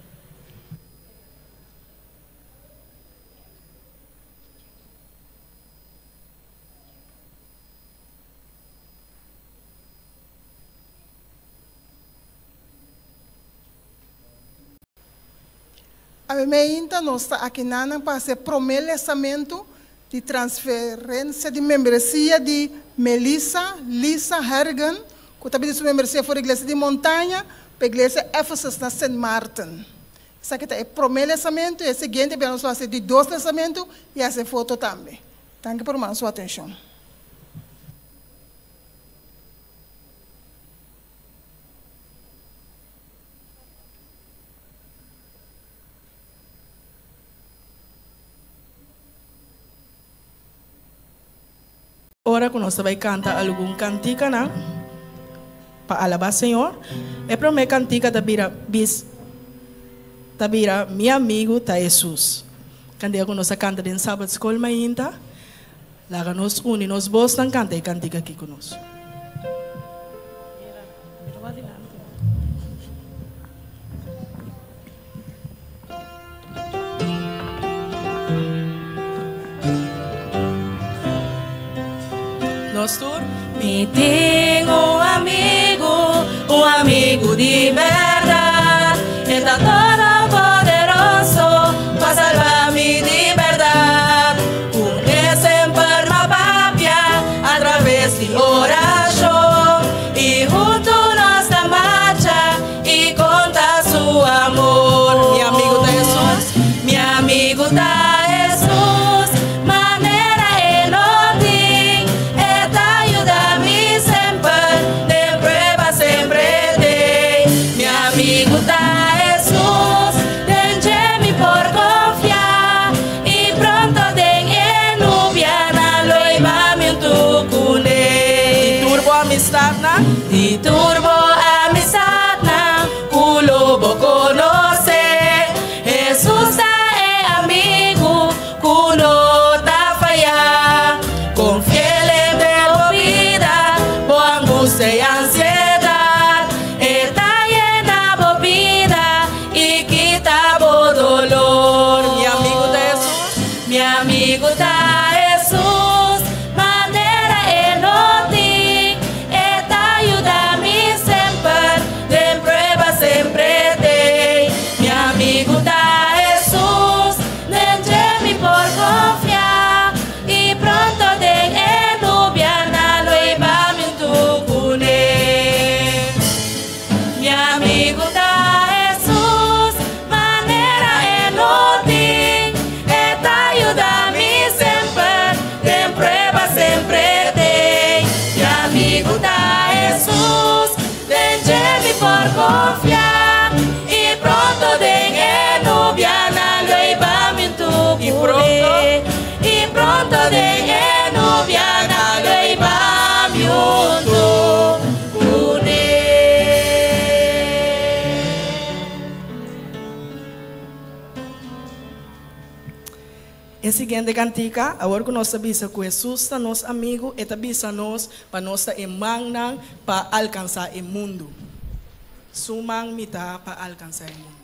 Awe meinta nos ta akinanan pa hasi e promé lesamentu di transferensia di membresia di Melissa Lisa Harrigan, ku ta bini su membresia for di Iglesia di Montaña pa Iglesia Ephesus na Sint Maarten. Esaki ta e promé lesamentu i e siguiente bia nos lo hasi e di dos lesamentu i hasi e foto tambe. Danki pa ruman su atenshon. Ora ku nos ta bai kanta algun kantikanan pa alabá Señor, e promé kantika ta bira bis ta bira Mi amigu ta Hesus. Kantika ku nos a kanta den Sabbat Skol mainta, laga nos uni nos bosnan kanta e kantika aki ku nos. Nos tur. Mi tin un amigu, un amigu di bèrdat, E ta todopoderoso pa salba mi di bèrdat. Ku e semper m'a papia a traves di orashon, I huntu nos ta marcha I konta su amor. Mi amigu ta Hesus. Mi amigu ta Hesus. Manera e no tin. E ta yuda mi semper. Den prueba sempre t'ei. Mi amigu ta Hesus. Den dje mi por konfia. I pronto den e nubianan lo e ba mi huntu kuné. Di tur bo amistatnan. Di tur bo amistatnan ku lo bo konosé, Hesus ta e amigu ku no ta fayá. Konfiel e den bo bida, bo angustia i ansiedat, e ta yena bo bida i kita bo dolor. Mi amigu ta Hesus. Mi amigu ta Hesus, manera e no tin, e ta yuda mi semper, den prueba sempre t'ei. Mi amigu ta Hesus, den dje mi por konfia, i pronto den e nubia nan lo hiba mi huntu kuné. Mi amigu ta Hesus, manera e no tin, e ta yuda mi semper. siguiente kantika, awor ku nos ta bisa ku Hesus ta nos amigu, e ta bisa nos pa nos ta e mannan pa alkansá e mundu. Su man mi ta pa alkansá e mundu.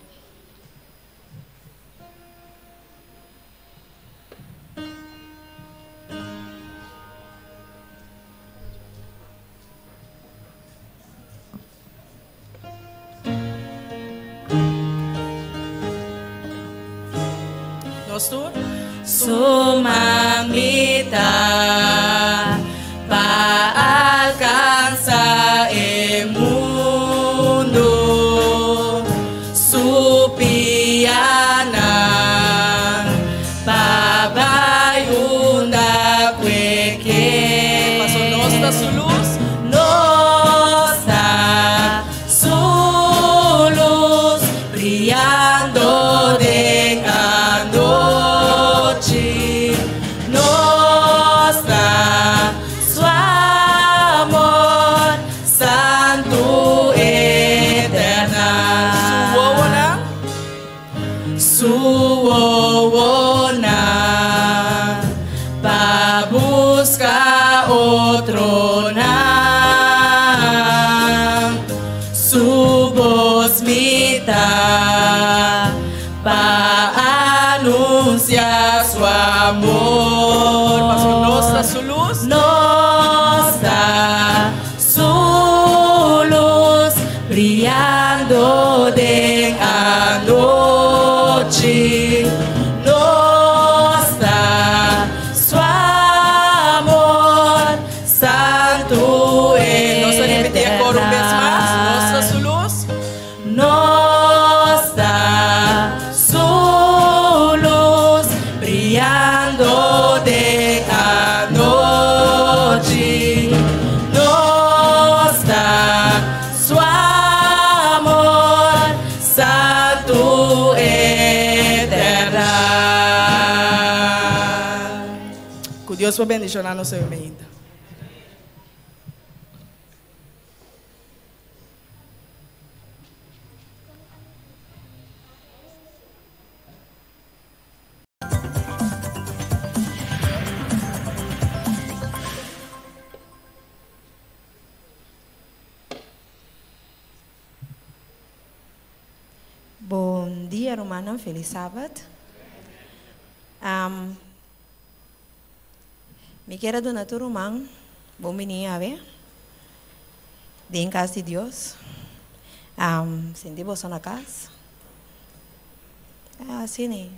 Nos tur. Su man mi ta pa alcansa e mundo, su pianan pa bai unda cu e ke. Paso nos ta su luz. Nos ta su luz briyando den anochi. Nos ta su amor santu eternal. Su wowonan. Su wowonan pa buska otronan. Su bos mi ta pa anunsia su amor. Paso nos ta su lus. Nos ta su lus briyando den anochi. Nos ta su amor santu Nos ta ripití e koro un bes mas. Nos ta su lus. Nos ta su lus briyando den anochi. Nos ta su amor santu eternal. Ku Dios por bendishoná nos hoy meinta. Bon dia rumannan, felis sabat. Um, mi kier a duna tur ruman bon bini awe den kas di Dios. Um, sinti boso na kas. Ah, así ni.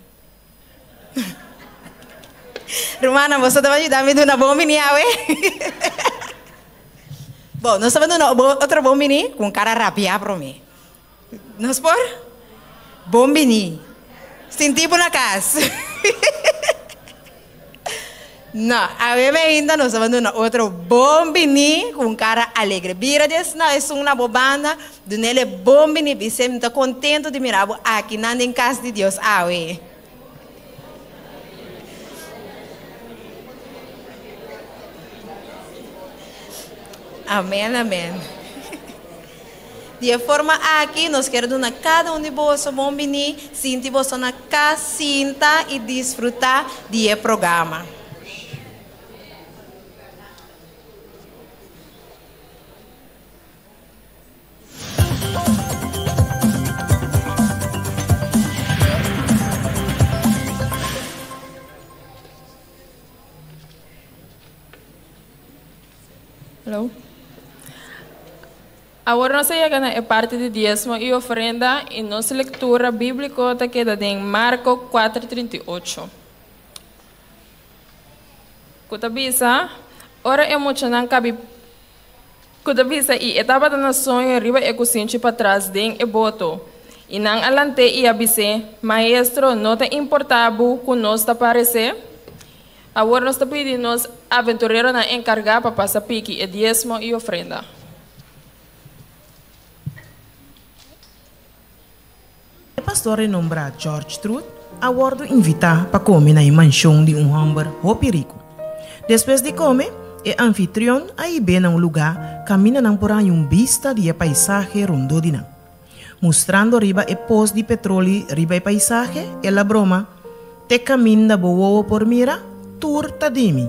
Rumannan, boso ta yuda mi duna bon bini awe? Bon, nos ta duna otro bon bini ku un kara rabiá promé. Nos por? Bon bini. Sinti bo na kas. No, awe mi ainda nos ta duna otro bon bini ku un kara alegre. Bira di esnan esun na bo banda, dun'el e bon bini, bis'é mi ta kontento di mira bo akinan den kas di Dios awe. Amen, amen. Di e forma aki nos kier duna kada un di boso bon bini, sinti boso na kas, sinta i disfrutá di e programa. Hello. Awor nos a yega na e parti di diesmo i ofrenda i nos lektura bíbliko ta keda den Marko 4:38. Ku ta bisa, Ora e muchanan kabi ku ta bisa i e tabata na soño riba e kusinchi patras den e boto. I nan a lant'é i a bis'é, Maestro, no ta importá bo ku nos ta paresé? Awor nos ta pidi nos aventureronan enkargá pa pasa piki e diesmo i ofrenda. E pastor renombrá George Truth a wòrdu invitá pa kome na e manshon di un hòmber hopi riku. Despues di kome, e anfitrion a hib'é na un lugá kaminda nan por haña un bista di e paisahe rondó di nan. Mustrando riba e pos di petroli riba e paisahe, el a broma, Te kaminda bo wowo por mira, tur ta di mi.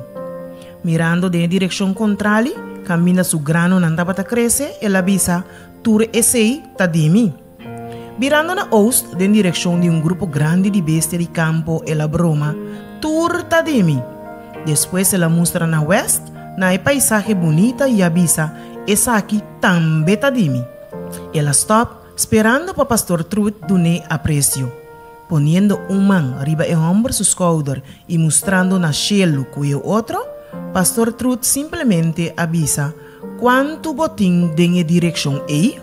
Mirando den e direkshon kontrali, kaminda su granonan tabata krese, el a bisa, Tur esei ta di mi. Birando na oost den direkshon di un grupo grandi di bestia di kampo, el a broma, Tur ta di mi. Despues el a mustra na west, na e paisahe bunita i a bisa, Esaki tambe ta di mi. El a stòp, sperando pa Pastor Truett dun'é apresio. Poniendo un man riba e hòmber su skouder i mustrando na shelu ku e otro, Pastor Truett simplemente a bisa, Kuantu bo tin den e direkshon ei?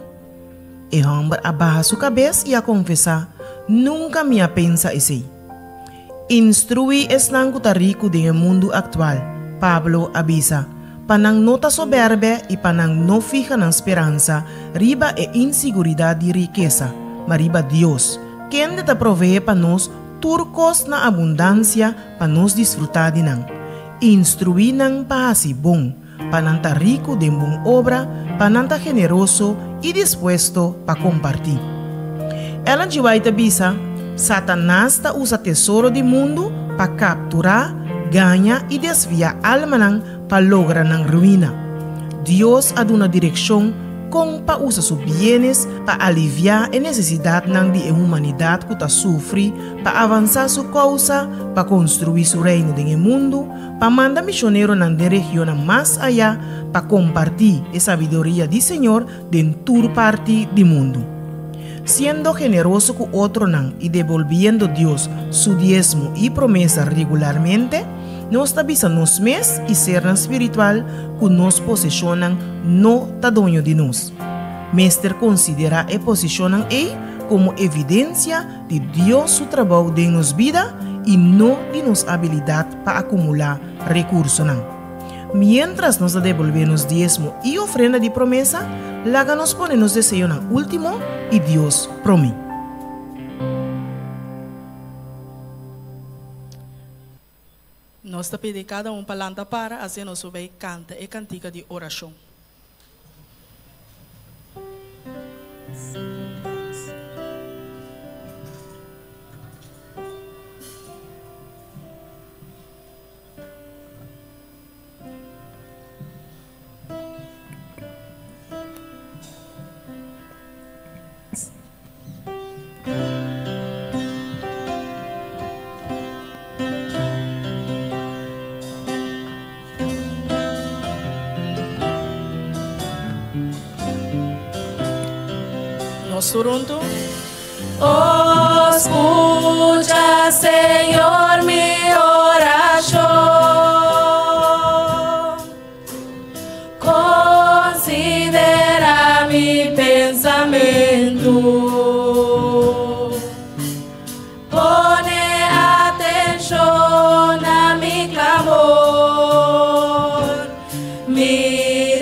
E hòmber a baha su kabes i a konfesá, Nunka mi a pensa esei. Instruí esnan ku ta riku den e mundu aktual, Pablo a bisa, pa nan no ta sobèrbè i pa nan no fiha nan speransa riba e insiguridat di rikesa, ma riba Dios, kende ta proveé pa nos tur kos na abundansia pa nos disfrutá di nan. Instruí nan pa hasi bon. pa nan ta riku den bon obra, pa nan ta generoso i dispuesto pa kompartí. Ellen G. White ta bisa, Satanas ta usa tesoro di mundu pa kapturá, gaña i desviá almanan pa logra nan ruina. Dios a duna direkshon kon pa usa su bienes pa aliviá e nesesidatnan di e humanidat ku ta sufri, pa avansá su kousa, pa konstruí su Reino den e mundu, pa manda misioneronan den regionnan mas ayá pa kompartí e sabiduria di Señor den tur parti di mundu. Siendo generoso ku otronan i debolbiendo Dios su diesmo i promesa regularmente, nos ta bisa nos mes i sernan spiritual ku nos poseshonnan no ta doño di nos. Mester konsiderá e posishonnan ei komo evidensia di Dios su trabou den nos bida i no di nos abilidat pa akumulá rekursonan. Miéntras nos ta debolbé nos diesmo i ofrenda di promesa, laga nos pone nos deseonan último i Dios promé. Nos ta pidi kada un pa lanta para asina nos por bai kanta e kantika di orashon. Nos tur huntu. Oh, scucha, Señor, mi oracion. Considera mi pensamento. Pone atencion na mi clamor. Mi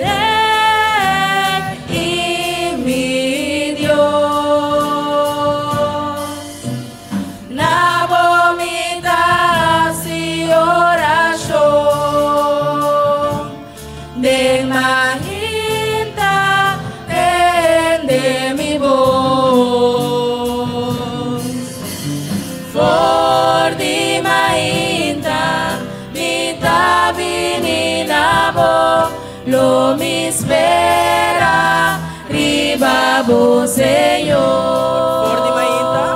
Rey y mi Dios. Na bo mi ta hasi orashon, den mainta tende mi bos. For di mainta mi ta bini na bo, lo mi spera riba bo, Señor. For di mainta.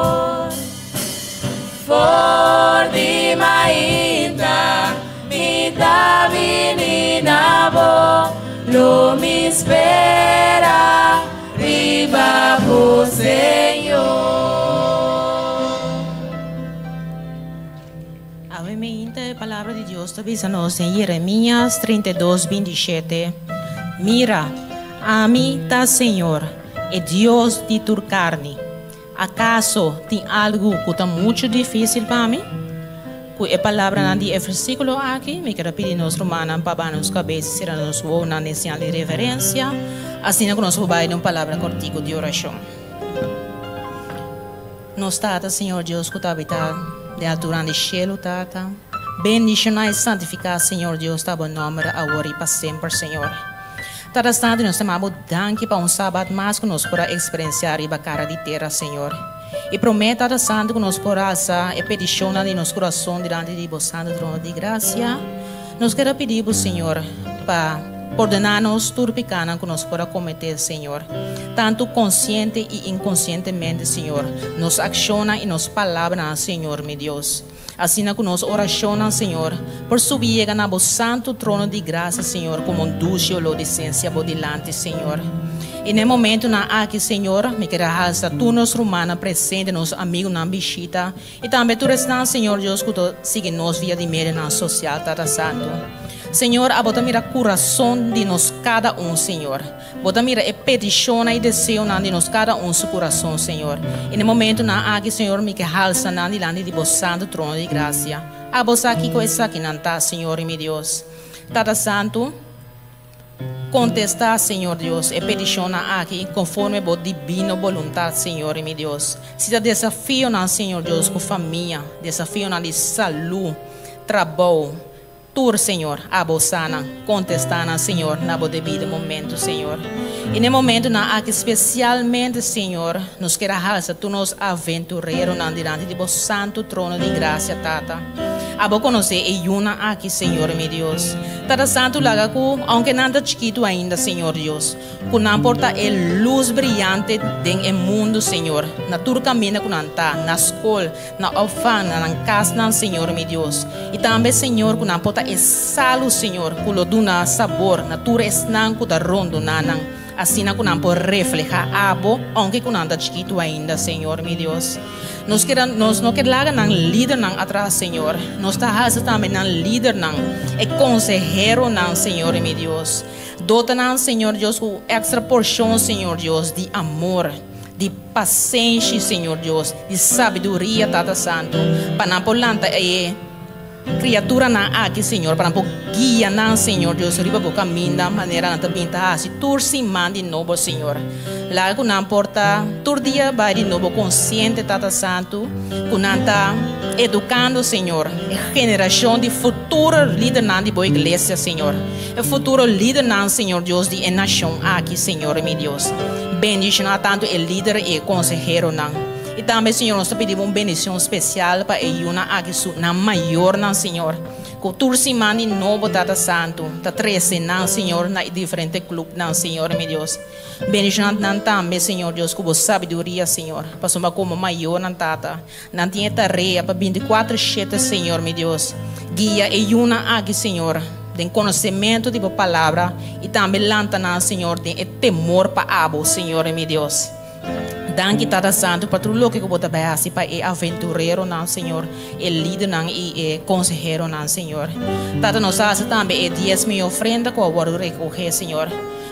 For di mainta mi ta bini na bo, lo mi spera riba bo, Señor. Awe mainta e Palabra di Dios ta bisa nos den Jeremias 32, 27, Mira, ami ta Señor, e Dios di tur carni. Akaso tin algu ku ta muchu difísil pa mi? Ku e palabranan di e versíkulo aki, mi ker a pidi nos rumannan pa baha nos kabes i sera nos wowonan den señal di reverensia, asina ku nos por bai den un palabra kòrtiku di orashon. Nos Tata, Señor Dios ku ta habitá den alturanan di shelu, Tata, bendishoná i santifiká, Señor Dios, ta bo nòmber awor i pa semper, Señor. Tata Santu, nos ta manda Bo danki pa un Sabat mas ku nos por a eksperensiá riba kara di tera, Señor. I promé, Tata Santu, ku nos por alsa e petishonnan di nos kurason dilanti di Bo Santu Trono di Grasia, nos ker a pidi Bo, Señor, pa pordoná nos tur pikánan ku nos por a kometé, Señor, tantu konsiente i inkonsientemente, Señor, nos akshonnan i nos palabranan, Señor, mi Dios. Asina ku nos orashonnan, Señor, por subi yega na Bo santu trono di grasia, Señor, komo un dushi oló di sensia Bo dilanti, Señor. I na e momentunan aki, Señor, mi ker a halsa tur nos rumannan presente, nos amigunan bishita, i tambe tur esnan, Señor Dios, ku ta sigui nos via di medionan sosial, Tata Santu. Señor, abo ta mira kurason di nos kada un, Señor. Bo ta mira e petishonnan i deseonan di nos kada un su kurason, Señor. I na e momentunan aki, Señor, mi ke halsa nan dilanti di Bo santu trono di grasia. Abo sa kiko esakinan ta, Señor i mi Dios. Tata Santu, kontestá, Señor Dios, e petishonnan aki konforme Bo dibino boluntat, Señor i mi Dios. Si ta desafionan, Señor Dios, ku famia, desafionan di salú, trabou, Tur, Señor, abo sa nan. Contesta nan, Señor, na bo debido momento, Señor. I na e momentonan aki specialmente, Señor, nos kier a halsa tur nos aventureronan dilanti di bo santo trono di gracia, Tata. Abo conoce e yunan aki, Señor mi Dios. Tata Santo, laga cu, aunke nan ta chikito ainda, Señor Dios, Ku nan por ta e lus briyante den e mundu, Señor, na tur kaminda ku nan ta, na skol, na opvang, na nan kasnan, Señor mi Dios. I tambe, Señor, ku nan por ta e salu, Señor, ku lo duna sabor na tur esnan ku ta rondoná nan, asina ku nan por reflehá Abo, ounke ku nan ta chikitu ainda, Señor mi Dios. Nos keda, nos no ke laga nan lidernan atras, Señor. Nos ta hasi tambe nan lidernan, e konseheronan, Señor mi Dios. Dota nan, Señor Dios, ku extra porshon, Señor Dios, di amor, di pasenshi, Señor Dios, di sabiduria, Tata Santu, pa nan por lanta e kriaturanan aki, Señor, pa nan por guia nan, Señor Dios, riba bo kaminda, manera nan ta bin ta hasi tur siman di nobo, Señor. Laga ku nan por ta tur dia bai di nobo konsiente, Tata Santu, ku nan ta edukando, Señor, e generashon di futuro lidernan di bo iglesia, Señor. E futuro lidernan, Señor Dios, di e nashon aki, Señor mi Dios. Bendishoná tantu e lider i e konseheronan. I tambe, Señor, nos ta pidi Bo un bendishon spesial pa e yunan aki su nan mayornan, Señor. Ku tur siman di nobo, Tata Santu, ta trese nan, Señor, na e diferente klupnan, Señor mi Dios. Bendishoná nan tambe, Señor Dios, ku Bo sabiduria, Señor, pasobra komo mayornan, Tata, nan tin e tarea pa bintikuater shete, Señor mi Dios, guia e yunan aki, Señor, den konosementu di Bo Palabra i tambe lanta nan, Señor, den e temor pa Abo, Señor mi Dios. Danki, Tata Santu, pa tur loke ku Bo ta bai hasi pa e aventureronan, Señor, e lidernan i e konseheronan, Señor. Tata, nos a hasi tambe e diesmo i ofrenda ku a wòrdu rekohé, Señor.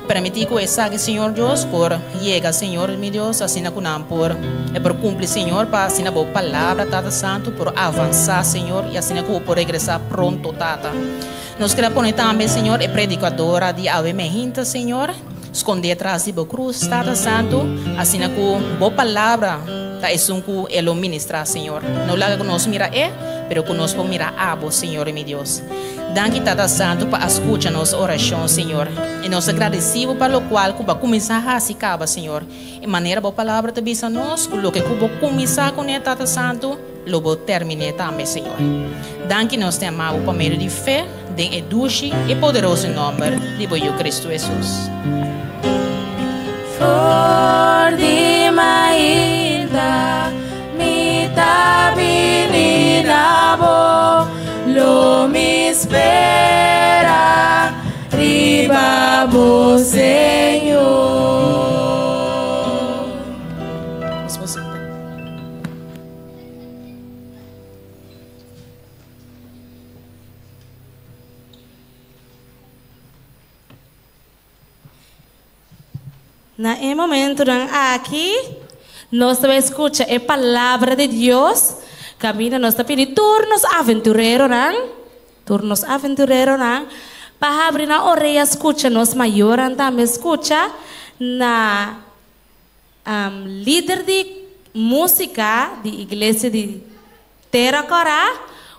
Permití ku esaki, Señor Dios, por yega, Señor mi Dios, asina ku nan por, e por kumpli, Señor, pa asina bo palabra, Tata Santu, por avansá, Señor, i asina ku bo por regresá pronto, Tata. Nos kere pone tambe, Señor, e predikadora di awe mehinta, Señor, skondé tras di bo krus, Tata Santu, asina ku bo palabra ta esun ku e lo ministrá, Señor. No laga ku nos mira e, pero ku nos por mira abo, Señor mi Dios. Danki Tata Santu pa a skucha nos orashon, Señor. I nos ta gradesi Bo pa lokual ku Bo a kuminsá hasi kaba, Señor. I manera Bo Palabra ta bisa nos ku loke ku Bo kuminsá kuné, Tata Santu, lo Bo terminé tambe, Señor. Danki nos te ama Bo pa medio di fe den e dushi i poderoso nòmber di Bo Yu Kristu Hesus. For di mainta mi ta bini na bo, lo mi spera riba bo, Señor. Nos por sinta. Na e momentonan aki, nos ta bai skucha e Palabra di Dios, kaminda nos ta pidi tur nos aventureronan, tur nos aventureronan, pa habri nan orea skucha nos mayornan tambe skucha na lider di músika di Iglesia di Tera Kòrá,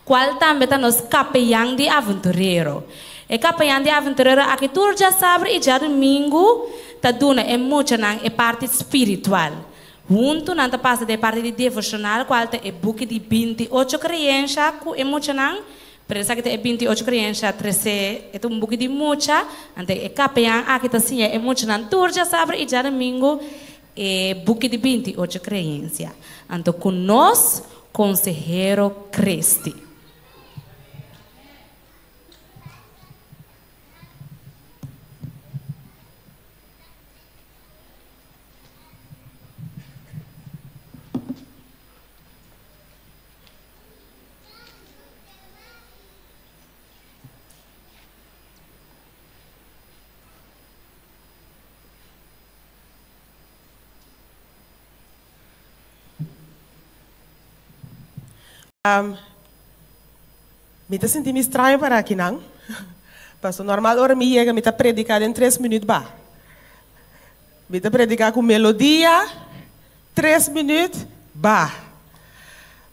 kual tambe ta nos kapeyan di aventurero. E kapeyan di aventurero aki tur djasabra i djadumingu ta duna e muchanan e parti spiritual. Huntu nan ta pasa den e parti di devoshonal kual ta e buki di 28 kreensha ku e muchanan. Pero esaki ta e 28 kreensha tresé, e ta un buki di mucha. Anto e kapean aki ta siña e muchanan tur djasabra i djadumingu e buki di 28 kreensia. Anto ku nos konsehero Christy. Um, mi ta sinti mi straño para akinan. Paso normal ora mi yega mi ta prediká den tres minüt ba. Mi ta prediká ku melodia, tres minüt ba.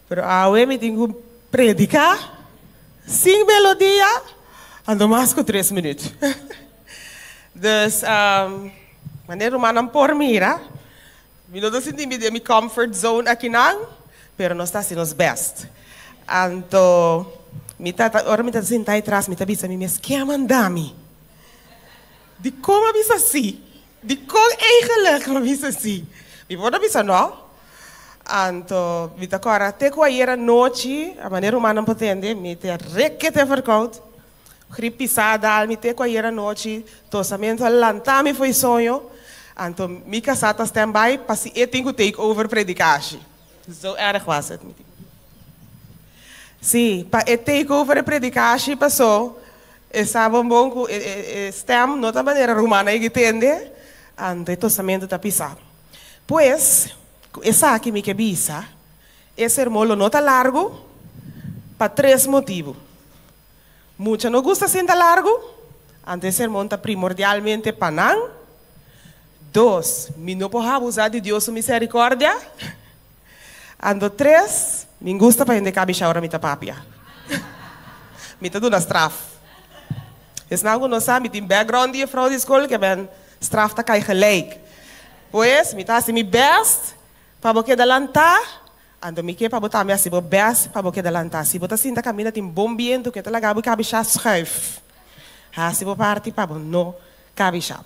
Pero awe mi tin ku prediká sin melodia, anto mas ku tres minüt. Dus, um, manera rumannan por mira, Mi no ta sinti mi den mi comfort zone akinan, pero nos ta hasi nos best. Anto mi ta ora mi ta sinta ai tras mi ta bisa mi mes, ken a manda mi? Dikon a bisa si? Dikon eigenlijk a bisa si? Mi por a bisa no. Anto mi ta kòrda te ku ayer anochi, a manera rumannan por tende, mi ta rekete verkoud, Grip pisá a dal mi te ku ayer anochi, tosamentu a lanta mi fo'i soño, anto mi kasá ta stand by pa si e tin ku take over predikashi. Zo erg was het, mi tin. Sí, pa e take over e predikashi pasó e sa bon bon ku e stem no ta manera rumannan ei tende, anto e tosamentu ta pisá. Pues, ku esaki mi ke bisa, e sermon lo no ta largu pa tres motibu. Mucha no gusta sinta largu, anto e sermon ta primordialmente pa nan. Dos, mi no por habusá di Dios su misericordia. Anto tres, mi gusta pa hende kabisha ora mi ta papia. Mi ta duna straf. Esnan ku no sa, mi tin background di juffrouw di skol, ke men straf ta kai gelijk. Pues, mi ta hasi mi best pa bo keda lantá. Anto mi ke pa bo tambe hasi bo best pa bo keda lantá. Si bo ta sinta kaminda tin bon bientu ke ta laga bo kabishá schuif. Hasi bo parti pa bo no kabishá.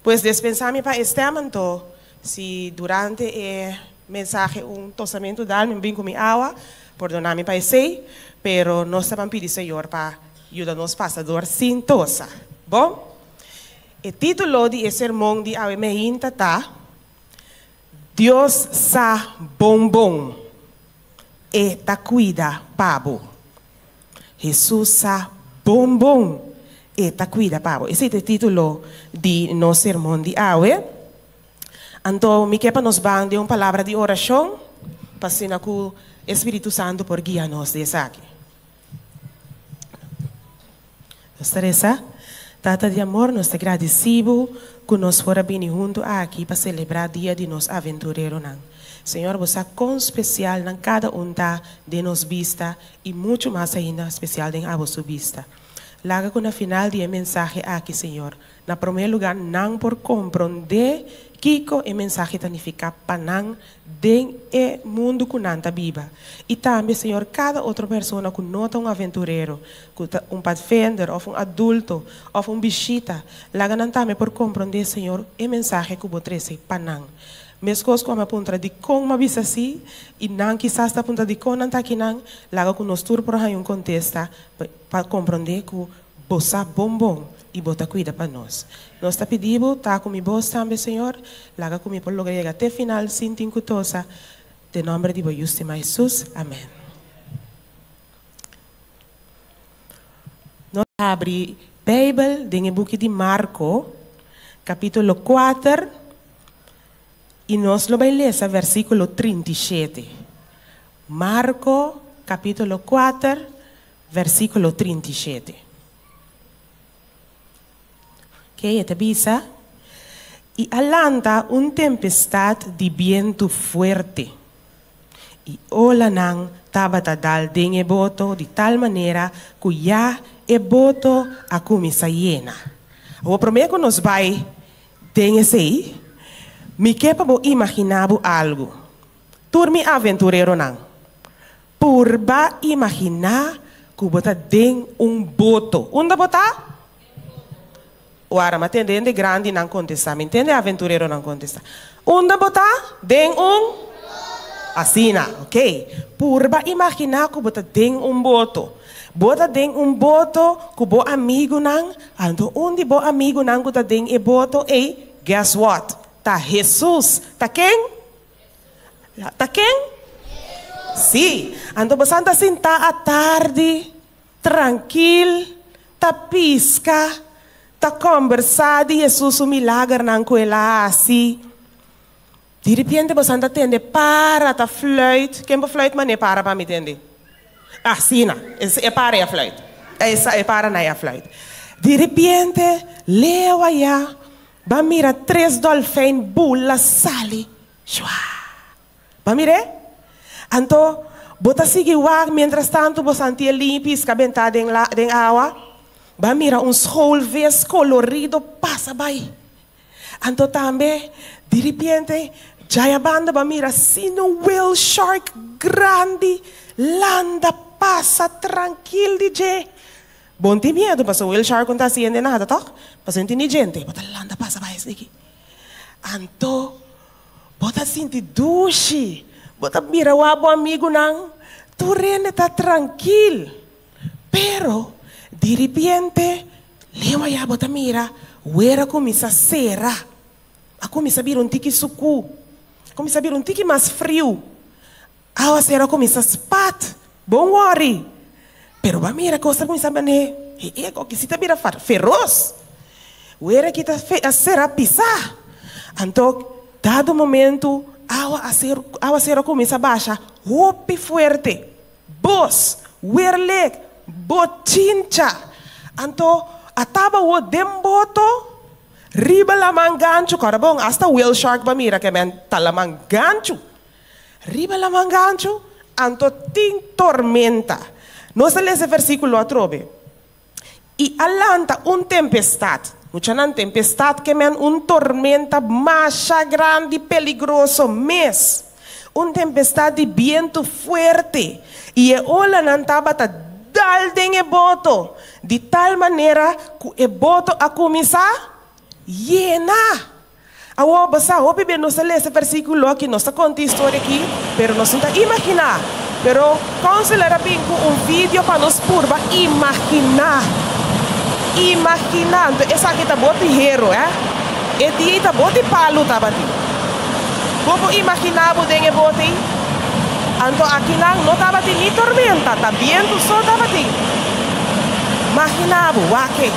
Pues despensá mi pa e stem anto si durante e mensahe un tosamentu dal mi bin ku mi awa, pordoná mi pa esei, pero nos ta ban pidi Señor pa yuda nos pasa dor sin tosa. Bon? E título di e sermon di awe meinta ta. Dios sa bon bon, E ta cuida pa bo. Hesus sa bon bon, E ta cuida pa bo. Esey ta e titulo di nos sermon di awe. Anto mi ke pa nos ban den un palabra di oracion, pa asina cu e Spiritu Santo por guia nos den esaki. Nos ta resa, Tata di amor, nos ta gradisí Bo ku nos por a bini huntu aki pa selebrá dia di nos aventureronan. Señor, Bo sa kon spesial nan kada un ta den nos bista i muchu mas ainda spesial den Abo su bista. Laga ku na final di e mensahe aki, Señor, Na promé lugá nan por komprondé kiko e mensahe ta nifiká pa nan den e mundu ku nan ta biba. I tambe, Señor, kada otro persona ku no ta un aventurero, ku ta un padvender òf un adulto òf un bishita, laga nan tambe por komprondé, Señor, e mensahe ku Bo trese pa nan. Meskos ku ami a puntra dikon m'a bisa así, i nan kisas ta puntra dikon nan ta akinan, laga ku nos tur por haña un kontesta pa komprondé ku Bo sa bon bon i bo ta kuida pa nos. Nos ta pidi bo ta ku mi bos tambe, Señor. Laga ku mi por logra yega te final sin tin ku tosa. Den nomber di bo Yu stima Hesus. Amen. Nos ta habri Beibel den e buki di Marko, kapitulo kuater, i nos lo bai lesa versíkulo 37. Marko, kapitulo kuater, Versíkulo 37. Ke e ta bisa, I a lanta un tempestat di bientu fuerte, i olanan tabata dal den e boto di tal manera ku ya e boto a kuminsá yena. Awor promé ku nos bai den esei, Mi ke pa bo imaginá bo algu. Tur mi aventureronan, purba imaginá ku bo ta den un boto. Unda bo ta? Wara, mi a tende hende grandinan kontestá. Mi tende aventureronan kontestá. Unda bo ta? Den un? Asina, oké. Purba imaginá ku bo ta den un boto. Bo ta den un boto ku bo amigunan, anto un di bo amigunan ku ta den e boto ei, guess what? Ta Hesus. Ta ken? Ta ken? Sí. Anto bosan ta sintá atardi, trankil, ta piska, ta kòmbersá di Hesus su milagernan ku el a hasi. Di ripiente bosan ta tende para ta fluit. Ken por fluit manera para pa mi tende? Asina, e para e a fluit. E para na e a fluit. Di ripiente, leu ayá, Ba mira tres dolfijn bula sali. Shua! Ba mir'é? Anto, bo ta sigui wak mientras tantu bo santi e liña piska bentá den la den awa? Ba mira un schoolvis kolorido pasa bai. Anto tambe, diripiente, djaya banda ba mira asina un whale shark grandi landa pasa trankil di dje. Bo no tin miedu pasobra whale shark no ta hasi hende nada tòg? Pasobra e no tin ni djente. Bo ta landa pasa bai esaki. Anto bo ta sinti dushi. Bo ta mira wak bo amigunan. Tur hende ta trankil. Pero diripiente leu aya bo ta mira wer a kuminsá sera. A kuminsá bira un tiki sukú. A kuminsá bira un tiki mas friu. Awaseru a kuminsá spat. Bon wòri! Pero bo a mira kos ta kuminsá man'é. E ego aki si ta bira feros. Wera aki ta a sera pisá. Anto, dado momentu, awa aseru awaseru a kuminsá basha hopi fuerte. Bos, werlek, bochincha. Anto, a taba wou den boto riba laman ganchu. Kòrda bon, asta whale shark bo a mira ke men ta laman ganchu. Riba laman ganchu, anto tin tormenta. Nos a lesa e versíkulo atrobe. I a lanta un tempestat. Muchanan, tempestat ke men un tormenta masha grandi, peligroso mes. Un tempestat di bientu fuerte. I e olanan tabata dal den e boto, di tal manera ku e boto a kuminsá yena. Awor, bo sa, hopi be nos ta lesa e versíkulo aki, nos ta konta e historia aki, pero nos no ta imaginá. Pero Counselor a bin ku un video pa nos purba imaginá. Imaginá. Anto esaki ta bo tihero, eh? E dia ei ta bo di palu tabatin. Bo por imaginá bo den e bote ei? Anto akinan no tabatin ni tormenta, ta bientu so tabatin. Maginá bo, wak ei.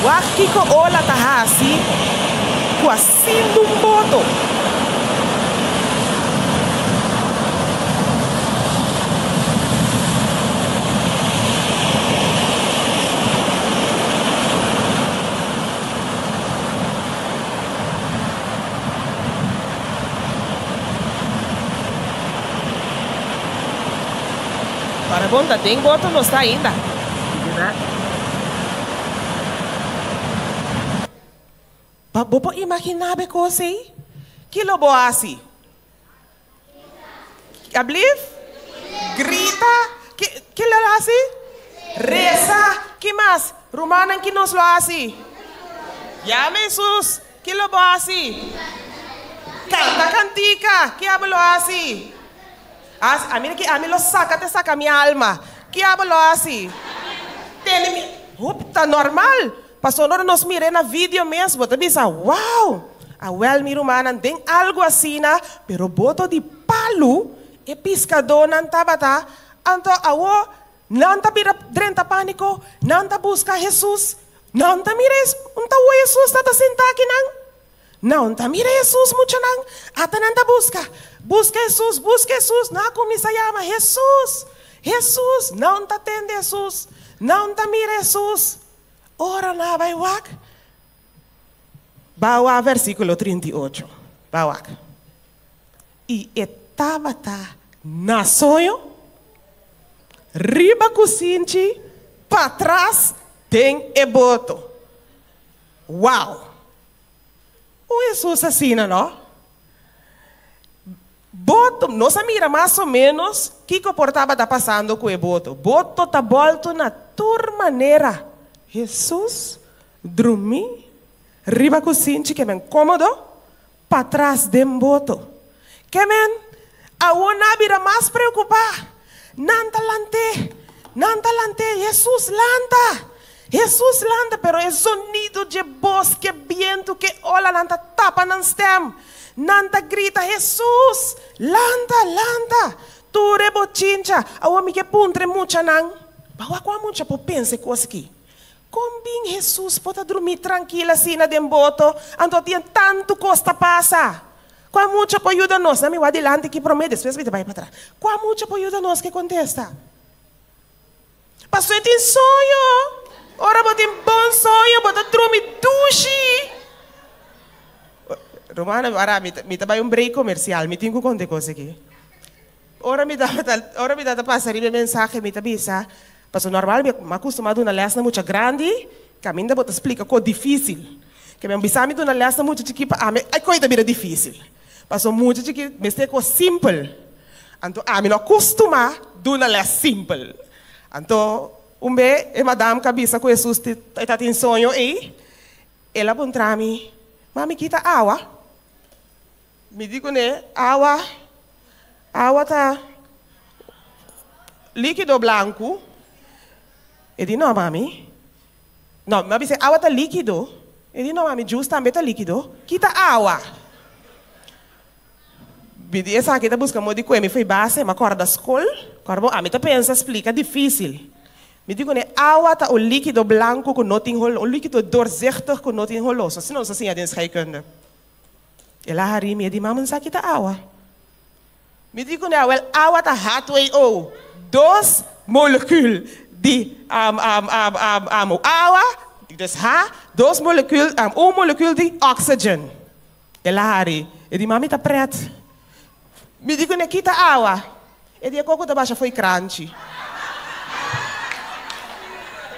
Wak kiko ola ta hasi ku a sintu un boto. Para bon ta den boto nos ta ainda. Pa bo por imaginá be kos ei? Ki lo bo hasi? Ablief? Grita? Ki ki lo hasi? Resa? Ki mas? Rumannan ki nos lo hasi? Yama Hesus? Ki lo bo hasi? Kanta kantika? Ki abo lo hasi? As, a mira ki ami lo saka te saka mi alma. Ki abo lo hasi? Tene mi, hup, ta normal. Pasobra ora nos mir'é na video mes, bo ta bisa, wow! Awel mi rumannan, den algu asina, pero boto di palu e piskadónan tabata, anto awo nan ta bira drenta pániko, nan ta buska Hesus, nan ta mira es, un ta wou Hesus ta ta sentá akinan. Nan ta mira Hesus, muchanan. Ata nan ta buska. Buska Hesus, buska Hesus. Nan a kuminsá yama, Hesus! Hesus! Nan ta tende Hesus. Nan ta mira Hesus. Ora nan a bai wak, ba wak versíkulo 38. Ba wak. I e tabata na soño, riba kusinchi, patras den e boto. Wow! Un Hesus asina, no? Boto, nos a mira mas o ménos kiko por tabata pasando ku e boto. Boto ta bòltu na tur manera. Hesus drumí riba kusinchi ke men kómodo patras den boto. Ke men awor nan a bira mas preokupá. Nan ta lant'é, nan ta lant'é, Hesus, lanta! Hesus, lanta! Pero e zonido dje bos, ke bientu, ke olanan ta tapa nan stèm. Nan ta grita, Hesus, lanta, lanta! Tur e bochincha! Awor mi ke puntra e muchanan, Bawa kua mucha por pensa e kos aki? Kon bin Hesus por ta drumí trankil asina den boto, anto tin tantu kos ta pasa? Kua mucha por yuda nos? Na mi wak dilanti ki promé, despues mi ta bai patras. Kua mucha por yuda nos? Ke kontesta? Pasobra e tin soño. Ora bo tin bon soño, bo ta drumi dushi. Rumannan, wara, mi ta bai un break komersial, mi tin ku konta e kos aki. Ora mi tabata, ora mi tabata pasa riba e mensahe, mi ta bisa, pasobra normal mi a kustumá duna lès na mucha grandi, kaminda bo ta splika kos difísil. Ke mi a bisa mi duna lès na mucha chikí pa ami, ai koi ta bira difísil. Pasobra mucha chikí mester kos simpel. Anto ami no a kustumá duna lès simpel. Anto un be e madam ku a bisa ku Hesus e ta tin soño ei, el a puntra mi, Mami kita awa? Mi di kuné, Awa, awa ta líkido blanku. E di, No, mami. No, mi a bis'é, Awa ta líkido. E di, No, mami, jus tambe ta líkido. Ki ta awa? Mi di, Esaki ta buska modo di kue mi fo'i base. Mi a kòrda skol. Kòrda bo, ami ta pensa splika difísil. Mi di kuné, Awa ta un líkido blanku ku no tin holó, un líkido doorzichtig ku no tin holó. So asina nos a siña den scheikunde. El a hari mi e di, Mama, nsaki ta awa. Mi di kuné, Awel, awa ta H2O, dos molekuul di awa, dus H, dos molekuul, un molekuul di oxygen. El a hari, e di, Mami, ta pret. Mi di kuné, Kita awa? E di, E koko ta basha fo'i kranchi.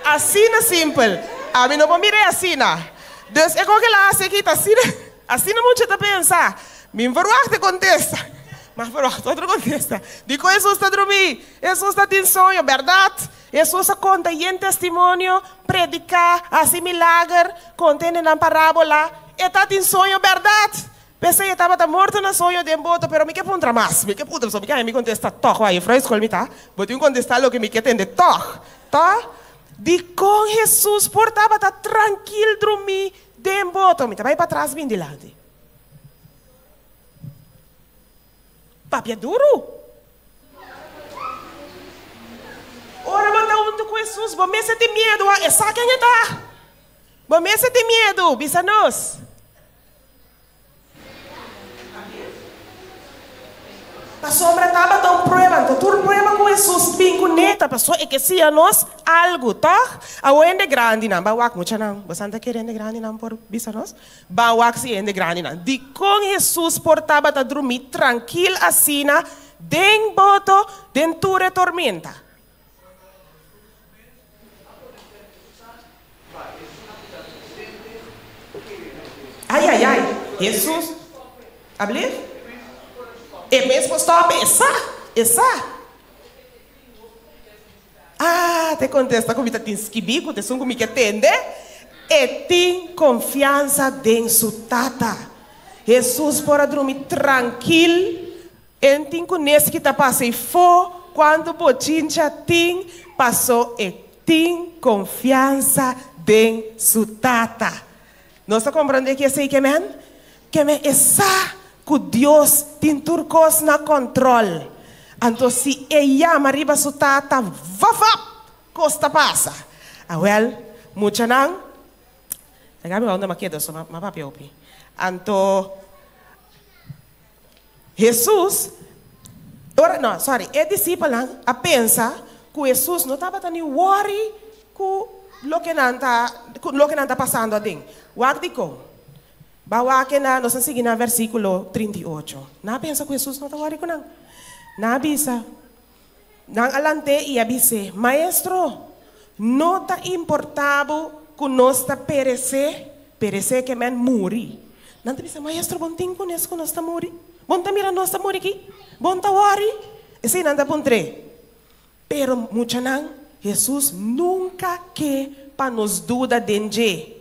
Asina simpel. Ami no por mir'é asina. Dus e koko el a hasi aki ta asina, asina mucha ta pensa. Mi verwacht e kontesta. Ma verwacht otro kontesta. Dikon Hesus ta drumí? Hesus ta tin soño, bèrdat? Hesus a konta yen testimonio, prediká, hasi milager, konta hende nan parábola. E ta tin soño, bèrdat? P'esei e tabata morto na soño den boto, pero mi ke puntra mas, mi ke puntra, pasobra mi ke haña mi kontesta tòg. Wak, jufrou skol mi ta, bo tin kontestá loke mi ke tende tòg. Tò? Dikon Hesus por tabata trankil drumí den boto? Mi ta bai patras bin dilanti. Papia duru. Ora bo ta huntu ku Hesus, bo mester tin miedu, wak, e sa ken e ta. Bo mester tin miedu, bisa nos. Pasobra tabata un prueba, anto tur prueba ku Hesus bin kuné ta paso e ke siña nos algu, tòg? Awor hende grandinan, ban wak muchanan, bo san ta kere hende grandinan por bisa nos? Ban wak si hende grandinan, dikon Hesus por tabata drumí trankil asina den boto den tur e tormenta? Ay ay ay, Hesus, ablief? E mes por stop e sa, e sa. Ah, te contesta cu mi ta tin skibi cu t'esun cu mi ke tende. E tin confiansa den su Tata. Hesus por a drumi trankil En tin ku nes ki ta pasa ei fo kuantu bochincha tin paso e tin konfiansa den su tata. Nos ta komprondé ki esei ke men? Ke men e sa ku Dios tin tur kos na kòntròl. Anto si e yama riba su tata vafap kos ta pasa. Awèl muchanan laga mi wak unda mi a keda so mi a papia hopi. Anto. Hesus, ora, no, sorry, e disipelnan a pensa ku Hesus no tabata ni wòri ku loke nan ta, ku loke nan ta pasando aden. Wak dikon? Ba wak e na, nos a sigui na versíkulo 38. Nan a pensa ku Hesus no ta wòri ku nan. Nan a bisa, nan a lant'é i a bis'é, Maestro, no ta importá bo ku nos ta peresé? Peresé ke men muri. Nan ta bisa, Maestro, bon tin kunes ku nos ta muri? Bon ta mira nos ta muri aki? Bon ta wòri? Esei nan ta puntr'é. Pero, muchanan, Hesus nunka ke pa nos duda den dje.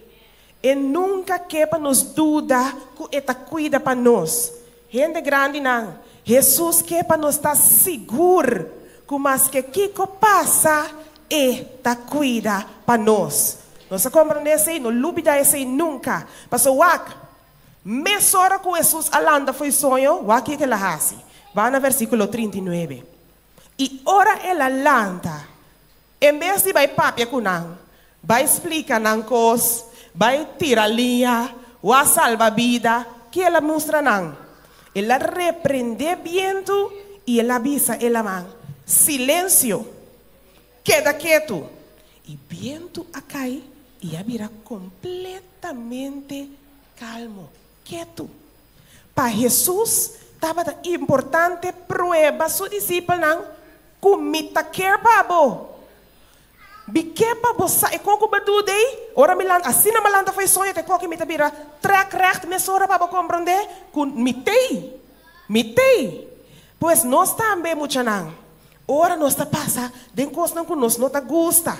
E nunka ke pa nos duda ku e ta kuida pa nos. Hende grandinan, Hesus ke pa nos ta sigur ku maske kiko pasa, e ta kuida pa nos. Nos a komprendé esei? No lubidá esei nunka. Pasobra wak, mesora ku Hesus a lanta fo'i soño, wak kiko el a hasi. Ban na versíkulo 39. I ora el a lanta, en bes di bai papia ku nan, bai splika nan kos, bai tira liña, o a salba bida, ki el a mustra nan? El a reprendé bientu i el a bisa e laman, Silensio! Keda ketu! I bientu a kai i a bira kompletamente kalmo, ketu. Pa Hesus tabata importante prueba su disipelnan ku mi ta ker pa bo. Mi ke pa bo sa e koko bo duda ei. Ora mi lanta, asina mi a lanta for e soño, ta e koki mi ta bira trèk règt mesora pa bo komprondé ku mi t'ei. Mi t'ei. Pues nos tambe, muchanan, ora nos ta pasa den kosnan ku nos no ta gusta,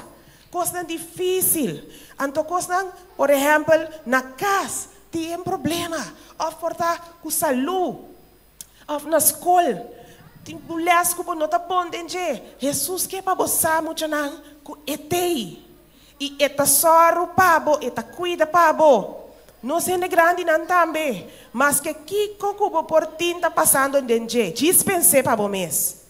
kosnan difísil, anto kosnan, por ehèmpel, na kas, Tin problema òf por ta ku salú òf na skol. Tin un lès ku bo no ta bon den dje. Hesus ke pa bo sa, muchanan, ku e t'ei. I e ta sòru pa bo, e ta kuida pa bo. Nos hende grandinan tambe. Maske kiko ku bo por tin ta pasando den dje, djis pens'é pa bo mes.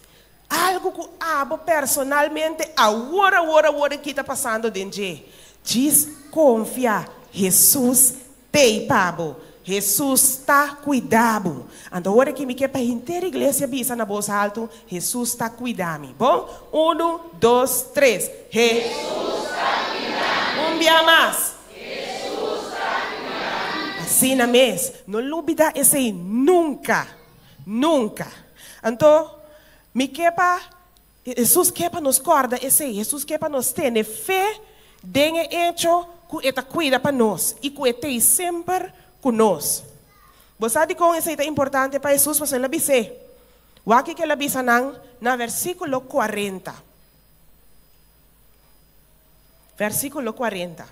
Algu ku abo personalmente awor awor awor aki ta pasando den dje. Djis konfia Hesus t'ei pa bo. Hesus ta kuida bo. Anto awor aki mi ke pa henter iglesia bisa na bos haltu, Hesus ta kuida mi. Bon? Unu, dos, tres. Hesus ta kuida mi. Un bia mas. Hesus ta kuida mi. Asina mes. No lubida esei nunka. Nunka. Anto, mi ke pa, Hesus ke pa nos kòrda esei. Hesus ke pa nos tene fe den e echo ku e ta kuida pa nos i ku e t'ei semper ku nos. Bo sa dikon esei ta importante pa Hesus? Pasobra el a bis'é. Wak kiko el a bisa nan na versíkulo kuarenta. Versíkulo kuarenta.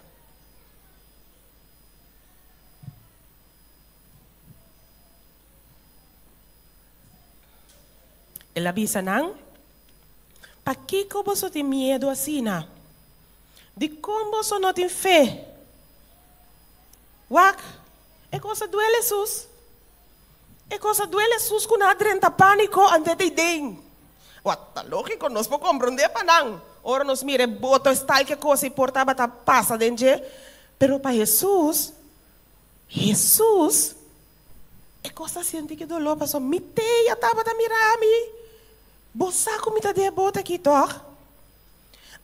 El a bisa nan, Pakiko boso tin miedu asina? Dikon boso no tin fe? Wak, e kos a duel Hesus. E kos a duel Hesus ku nan a drenta pániko ante ta den. Wak, ta lógiko, nos por komprondé pa nan. Ora nos mira e boto, es tal ke kos ei por tabata pasa den dje. Pero pa Hesus, Hesus, E kos ta sinti ki doló pasobra mi teya tabata mira mi. Bo sa ku mi ta den e bot aki, tòg?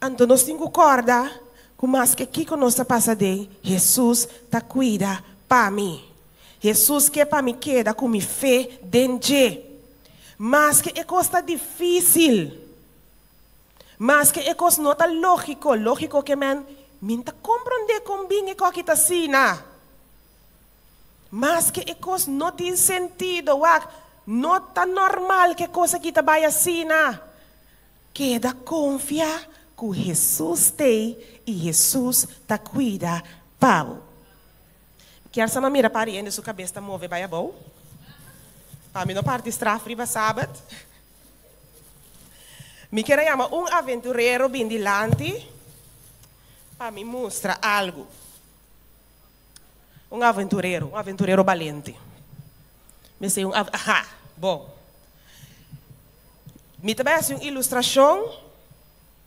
Anto nos tin ku kòrda ku maske kiko nos ta pasa den, Hesus ta kuida pa mi. Hesus ke pa mi keda ku mi fe den dje. Maske e kos ta difísil, maske e kos no ta lógiko, lógiko ke men, mi n ta komprondé kon bin e kòki ta asina. Maske e kos no tin sentido, wak, no ta normal ku e kos aki ta bai asina. Keda konfia ku Hesus t'ei i Hesus ta kuida pa bo. Kier sa m'a mira par di hende su kabes ta move bai abou? Pa mi no parti straf riba sabat. Mi kier a yama un aventurero bin dilanti pa mi mustra algu. Un aventurero, un aventurero balente. Mester un av, aha, bon. Mi ta bai hasi un ilustrashon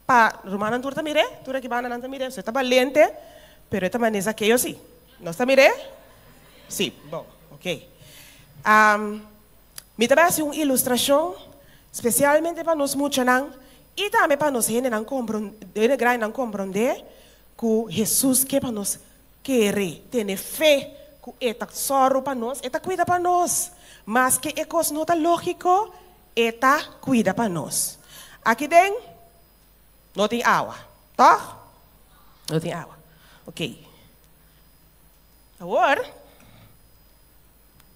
pa rumannan tur ta mir'é, tur aki bandanan ta mir'é. So e ta balente, pero e ta manera Zakeo si. Nos ta mir'é? Si, bon, ok. Mi ta bai hasi un ilustrashon spesialmente pa nos muchanan i tambe pa nos hendenan kompron, hende grandinan komprondé ku Hesus ke pa nos Kere, tene fe ku e ta sòru pa nos, e ta kuida pa nos. Maske e kos no ta lógiko, e ta kuida pa nos. Aki den no tin awa, tòg? No tin awa. Oké. Awor,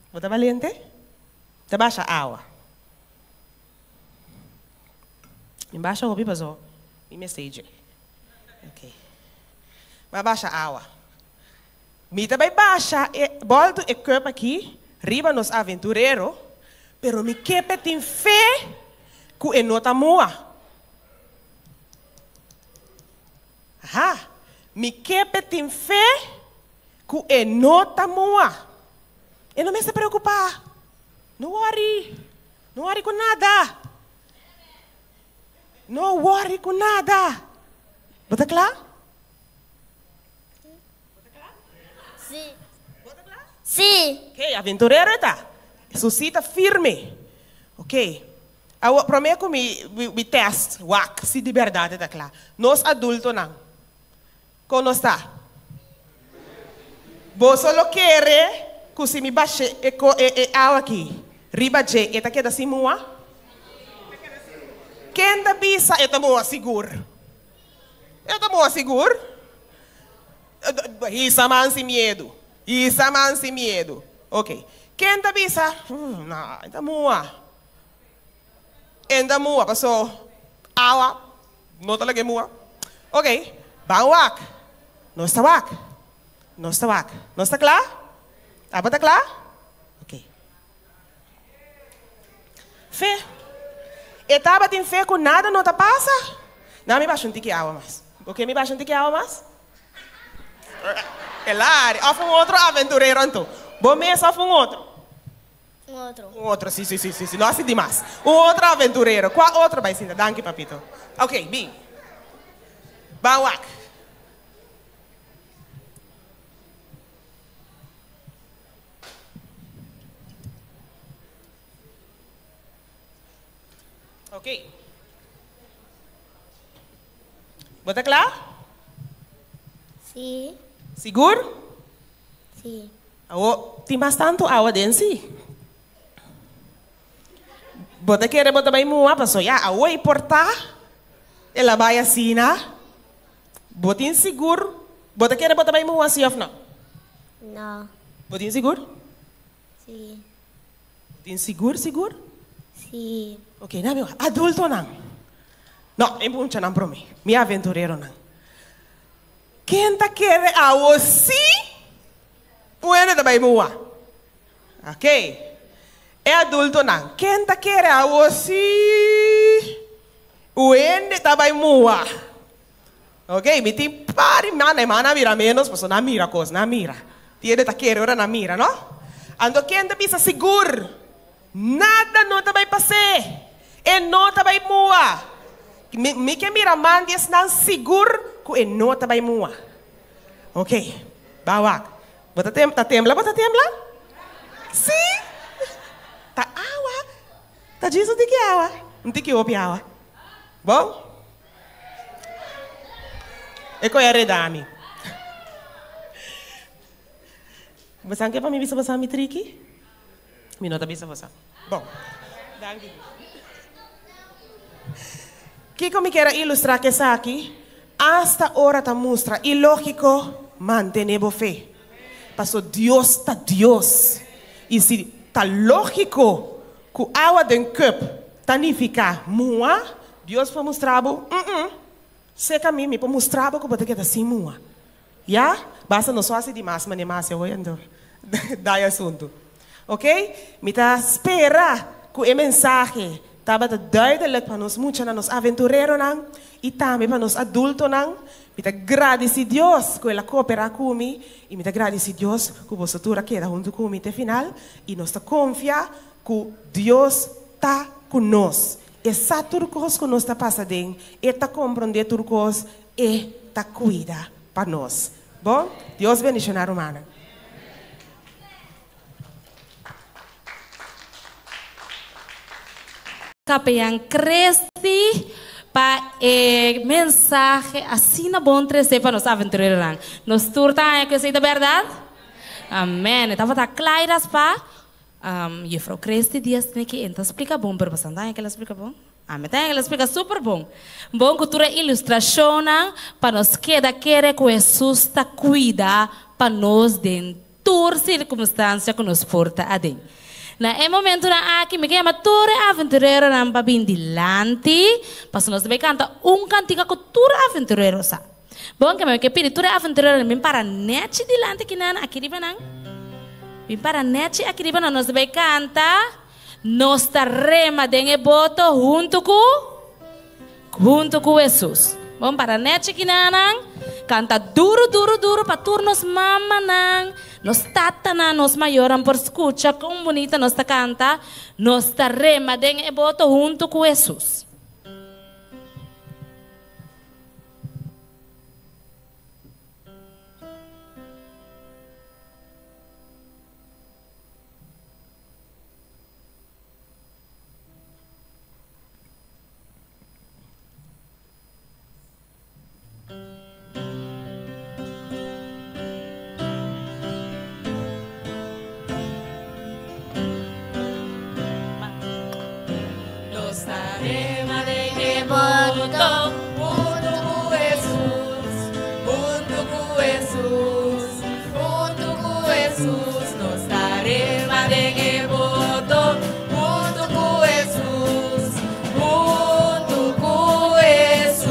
bo ta balente? Ta basha awa. Mi basha hopi paso mi mester dje. Ok. Mi a basha awa. Mi ta bai basha e bolto e cup aki riba nos aventurero, pero mi ke p'e tin fe cu e no ta mua. Aha, mi ke p'e tin fe cu e no ta mua. E no mester preocupa. No worry. No worry cu nada. No worry cu nada. Bo ta cla? Sí. Sí. Ok, aventurero e ta. Su sí ta firme. Ok. Awor, promé ku mi mi test wak si di bèrdat e ta kla. Nos adultonan, kon nos ta? Boso lo kere ku si mi bash'é e ko e e awa aki riba dje e ta keda sin mua? Ken ta bisa e ta mua sigur? E ta mua sigur? Hisa man sin miedu. Hisa man sin miedu. Ok. Ken ta bisa, No, e ta mua. E ta mua paso awa no ta laga e mua. Ok, ban wak. Nos ta wak. Nos ta wak. Nos ta kla? Abo ta kla? Ok. Fe. E tabatin fe ku nada no ta pasa. Na mi basha un tiki awa mas. Bo ke mi basha un tiki awa mas? El a ari. Of un otro aventurero anto. Bo mes of un otro? Un otro. Un otro, si, si, si, si, si. No hasi dimas. Un otro aventurero. Kua otro bai sinta? Danki, papito. Ok, bin. Ban wak. Ok. Bo ta kla? Sí. Sigur? Sí. Awo, tin mas tantu awa den sí. Bo ta kere bo ta bai mua paso ya awo e por ta el a bai asina. Bo tin sigur bo ta kere bo ta bai mua sí of no? No. Bo tin sigur? Sí. Bo tin sigur sigur? Sí. Ok, na mi wak. Adultonan. No, e muchanan prome. Mi aventureronan. Ken ta kere awo sí? Puende ta bai mua. Ok. E adultonan. Ken ta kere awo sí? Uende ta bai mua. Ok, mi tin par di mana, e mana a bira menos pasobra nan mira kos, nan mira. Tiende ta kere ora nan mira, no? Anto ken ta bisa sigur? Nada no ta bai pas'é. E no ta bai mua. Mi, mi ke mira man di esnan sigur ku e no ta bai mua. Ok, ban wak. Bo ta tem, ta tembla bo ta tembla? Sí! Ta awa. Ta djis un tiki awa. Un tiki hopi awa. Bon? E koe a reda mi. Bosan ke pa mi bisa bosan mi triki? Mi no ta bisa bosan. Bon. Danki. Kiko mi kier a ilustra ku esaki? Asta ora ta mustra ilógiko, mantené bo fe. Paso Dios ta Dios. I si ta lógiko ku awa den cup ta nifiká mua, Dios por mustra bo, mm-mm, seka mi, mi por mustra bo ku bo ta keda sin mua. Ya? Basta no so hasi dimas manera mi a hasi awe anto dai asuntu. Ok? Mi ta spera ku e mensahe tabata duidelijk pa nos muchanan, nos aventureronan i tambe pa nos adultonan. Mi ta gradisi Dios ku el a koperá ku mi i mi ta gradisi Dios ku boso tur a keda huntu ku mi te final i nos ta konfia ku Dios ta ku nos. E sa tur kos ku nos ta pasa den, e ta komprondé tur kos, e ta kuida pa nos. Bon, Dios bendishoná rumannan. Kapeyan Christy pa e mensahe asina bon trese pa nos aventureronan. Nos tur ta haña ku esei ta bèrdat? Amèn. E tabata kla i raspá. Juffrouw Christy Diaz tene ki e ta splika bon, pero boso ta haña ku el a splika bon? Ami ta haña ku el a splika super bon. Bon ku tur e ilustrashonnan pa nos keda kere ku Hesus ta kuida pa nos den. tur sirkunstansia ku nos por ta aden. Na e momentunan aki mi ke yama tur e aventureronan pa bin dilanti, pasobra nos ta bai kanta un kantika ku tur aventurero sa. Bon, ke mi ke pidi tur e aventureronan bin para nèchi dilanti kinan aki riba nan. Bin para nèchi aki riba nan, nos ta bai kanta Nos ta rema den e boto huntu ku huntu ku Hesus. Bon, para nèchi kinanan, kanta duru, duru, duru pa tur nos mamanan, nos tatanan, nos mayornan por skucha kon bunita nos ta kanta Nos ta rema den e boto huntu ku Hesus. Nos ta rema den e boto huntu ku Hesus, huntu ku Hesus, huntu ku Hesus. Nos ta rema den e boto huntu ku Hesus, huntu ku Hesus.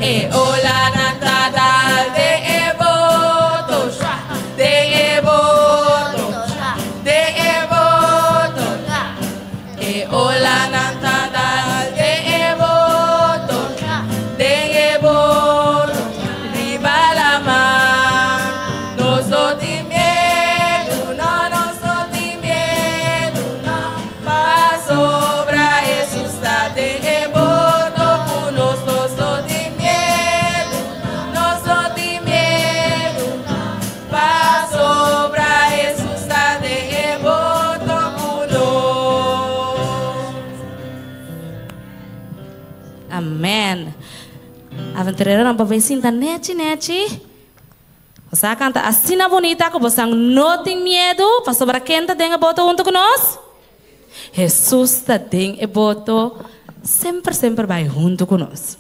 E olanan ta dal den e boto, shwa, den e boto, shwa, den e boto, shwa. E olanan ta dal den e boto, den e boto, riba laman. Nos no tin miedu, no, nos no tin miedu, no, pasobra Hesus ta den e boto ku nos. Nos no tin miedu, nos no tin miedu, no, pasobra Hesus ta den e boto ku nos. Amen. Aventureronan por bay sinta nechi nechi. Boso a canta asina bunita cu bosan no tin miedu pasobra ken ta den e boto hunto cu nos? Hesus ta den e boto semper semper bay hunto cu nos.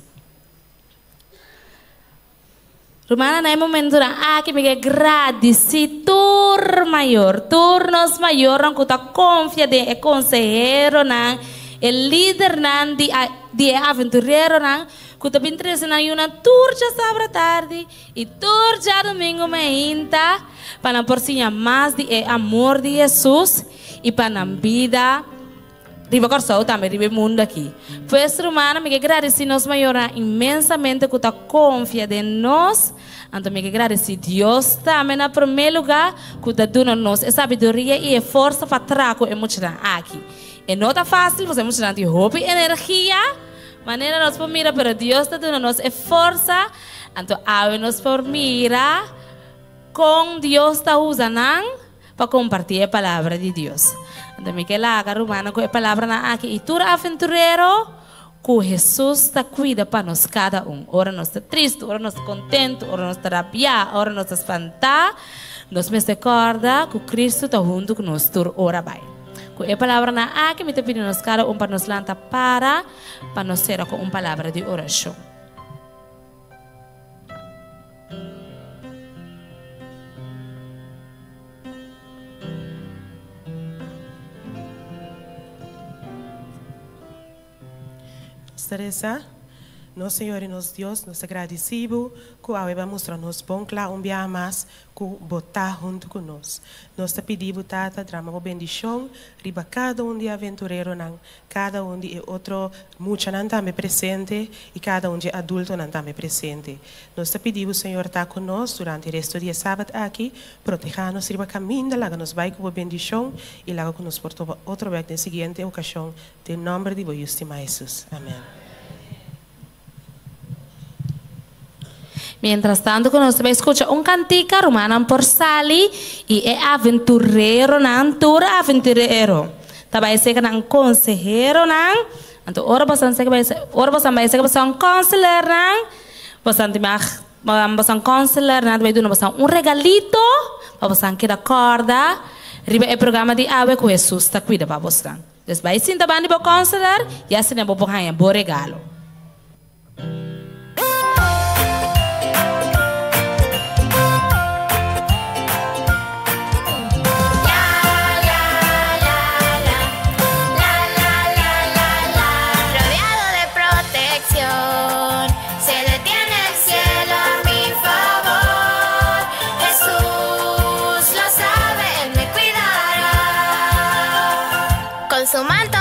Rumannan, na e momentunan aki mi ke gradisí tur mayor, tur nos mayornan ku ta konfia den e konseheronan, e lidernan di di e aventureronan ku ta bin trese nan yunan tur djasabra tardi i tur djadumingu mainta pa nan por siña mas di e amor di Hesus i pa nan bida Riba Kòrsou tambe riba e mundu aki. Pues rumannan mi ke gradisí nos mayornan inmensamente ku ta konfia den nos. Anto mi ke gradisí Dios tambe na promé lugá ku ta duna nos e sabiduria i e forsa pa traha ku e muchanan aki. E no ta fásil pasobra e muchanan tin hopi energia manera nos por mira pero Dios ta duna nos e forsa. Anto awe nos por mira kon Dios ta usa nan. Pa kompartí e palabra di Dios. Anto mi ke laga rumannan ku e palabranan aki i tur aventurero ku Hesus ta kuida pa nos kada un. Ora nos ta tristu, ora nos ta kontentu, ora nos ta rabiá, ora nos ta spantá, nos mester kòrda ku Kristu ta huntu ku nos tur ora bai. Ku e palabranan aki mi ta pidi nos kada un pa nos lanta para pa nos sera ku un palabra di orashon. Nos ta resa, Nos Señor i nos Dios, nos ta gradisí Bo ku awe Bo a mustra nos bon kla un biaha mas ku Bo ta huntu ku nos. Nos ta pidi Bo, Tata, drama Bo bendishon riba kada un di e aventureronan Kada un di e otro muchanan tambe presente i kada un dje adultonan tambe presente. Nos ta pidi bo, Señor, ta ku nos durante e resto di e sabat aki, protehá nos riba kaminda, laga nos bai ku bo bendishon i laga ku nos por topa otro bek den siguiente okashon, den nòmber di bo Yu stimá Hesus. Amèn. Mientras tanto ku nos ta bai skucha un kantika, rumannan por sali i e aventureronan, tur aventurero ta bai seka nan konseheronan. Anto ora bosan seka bai ora bosan bai seka bosan kònselernan, bosan tin mag bosan kònselernan ta bai duna bosan un regalito pa bosan keda kòrda riba e programa di awe ku Hesus ta kuida pa bosnan. Dus bai sinta banda di bo kònseler i asina bo por haña bo regalo. su manto.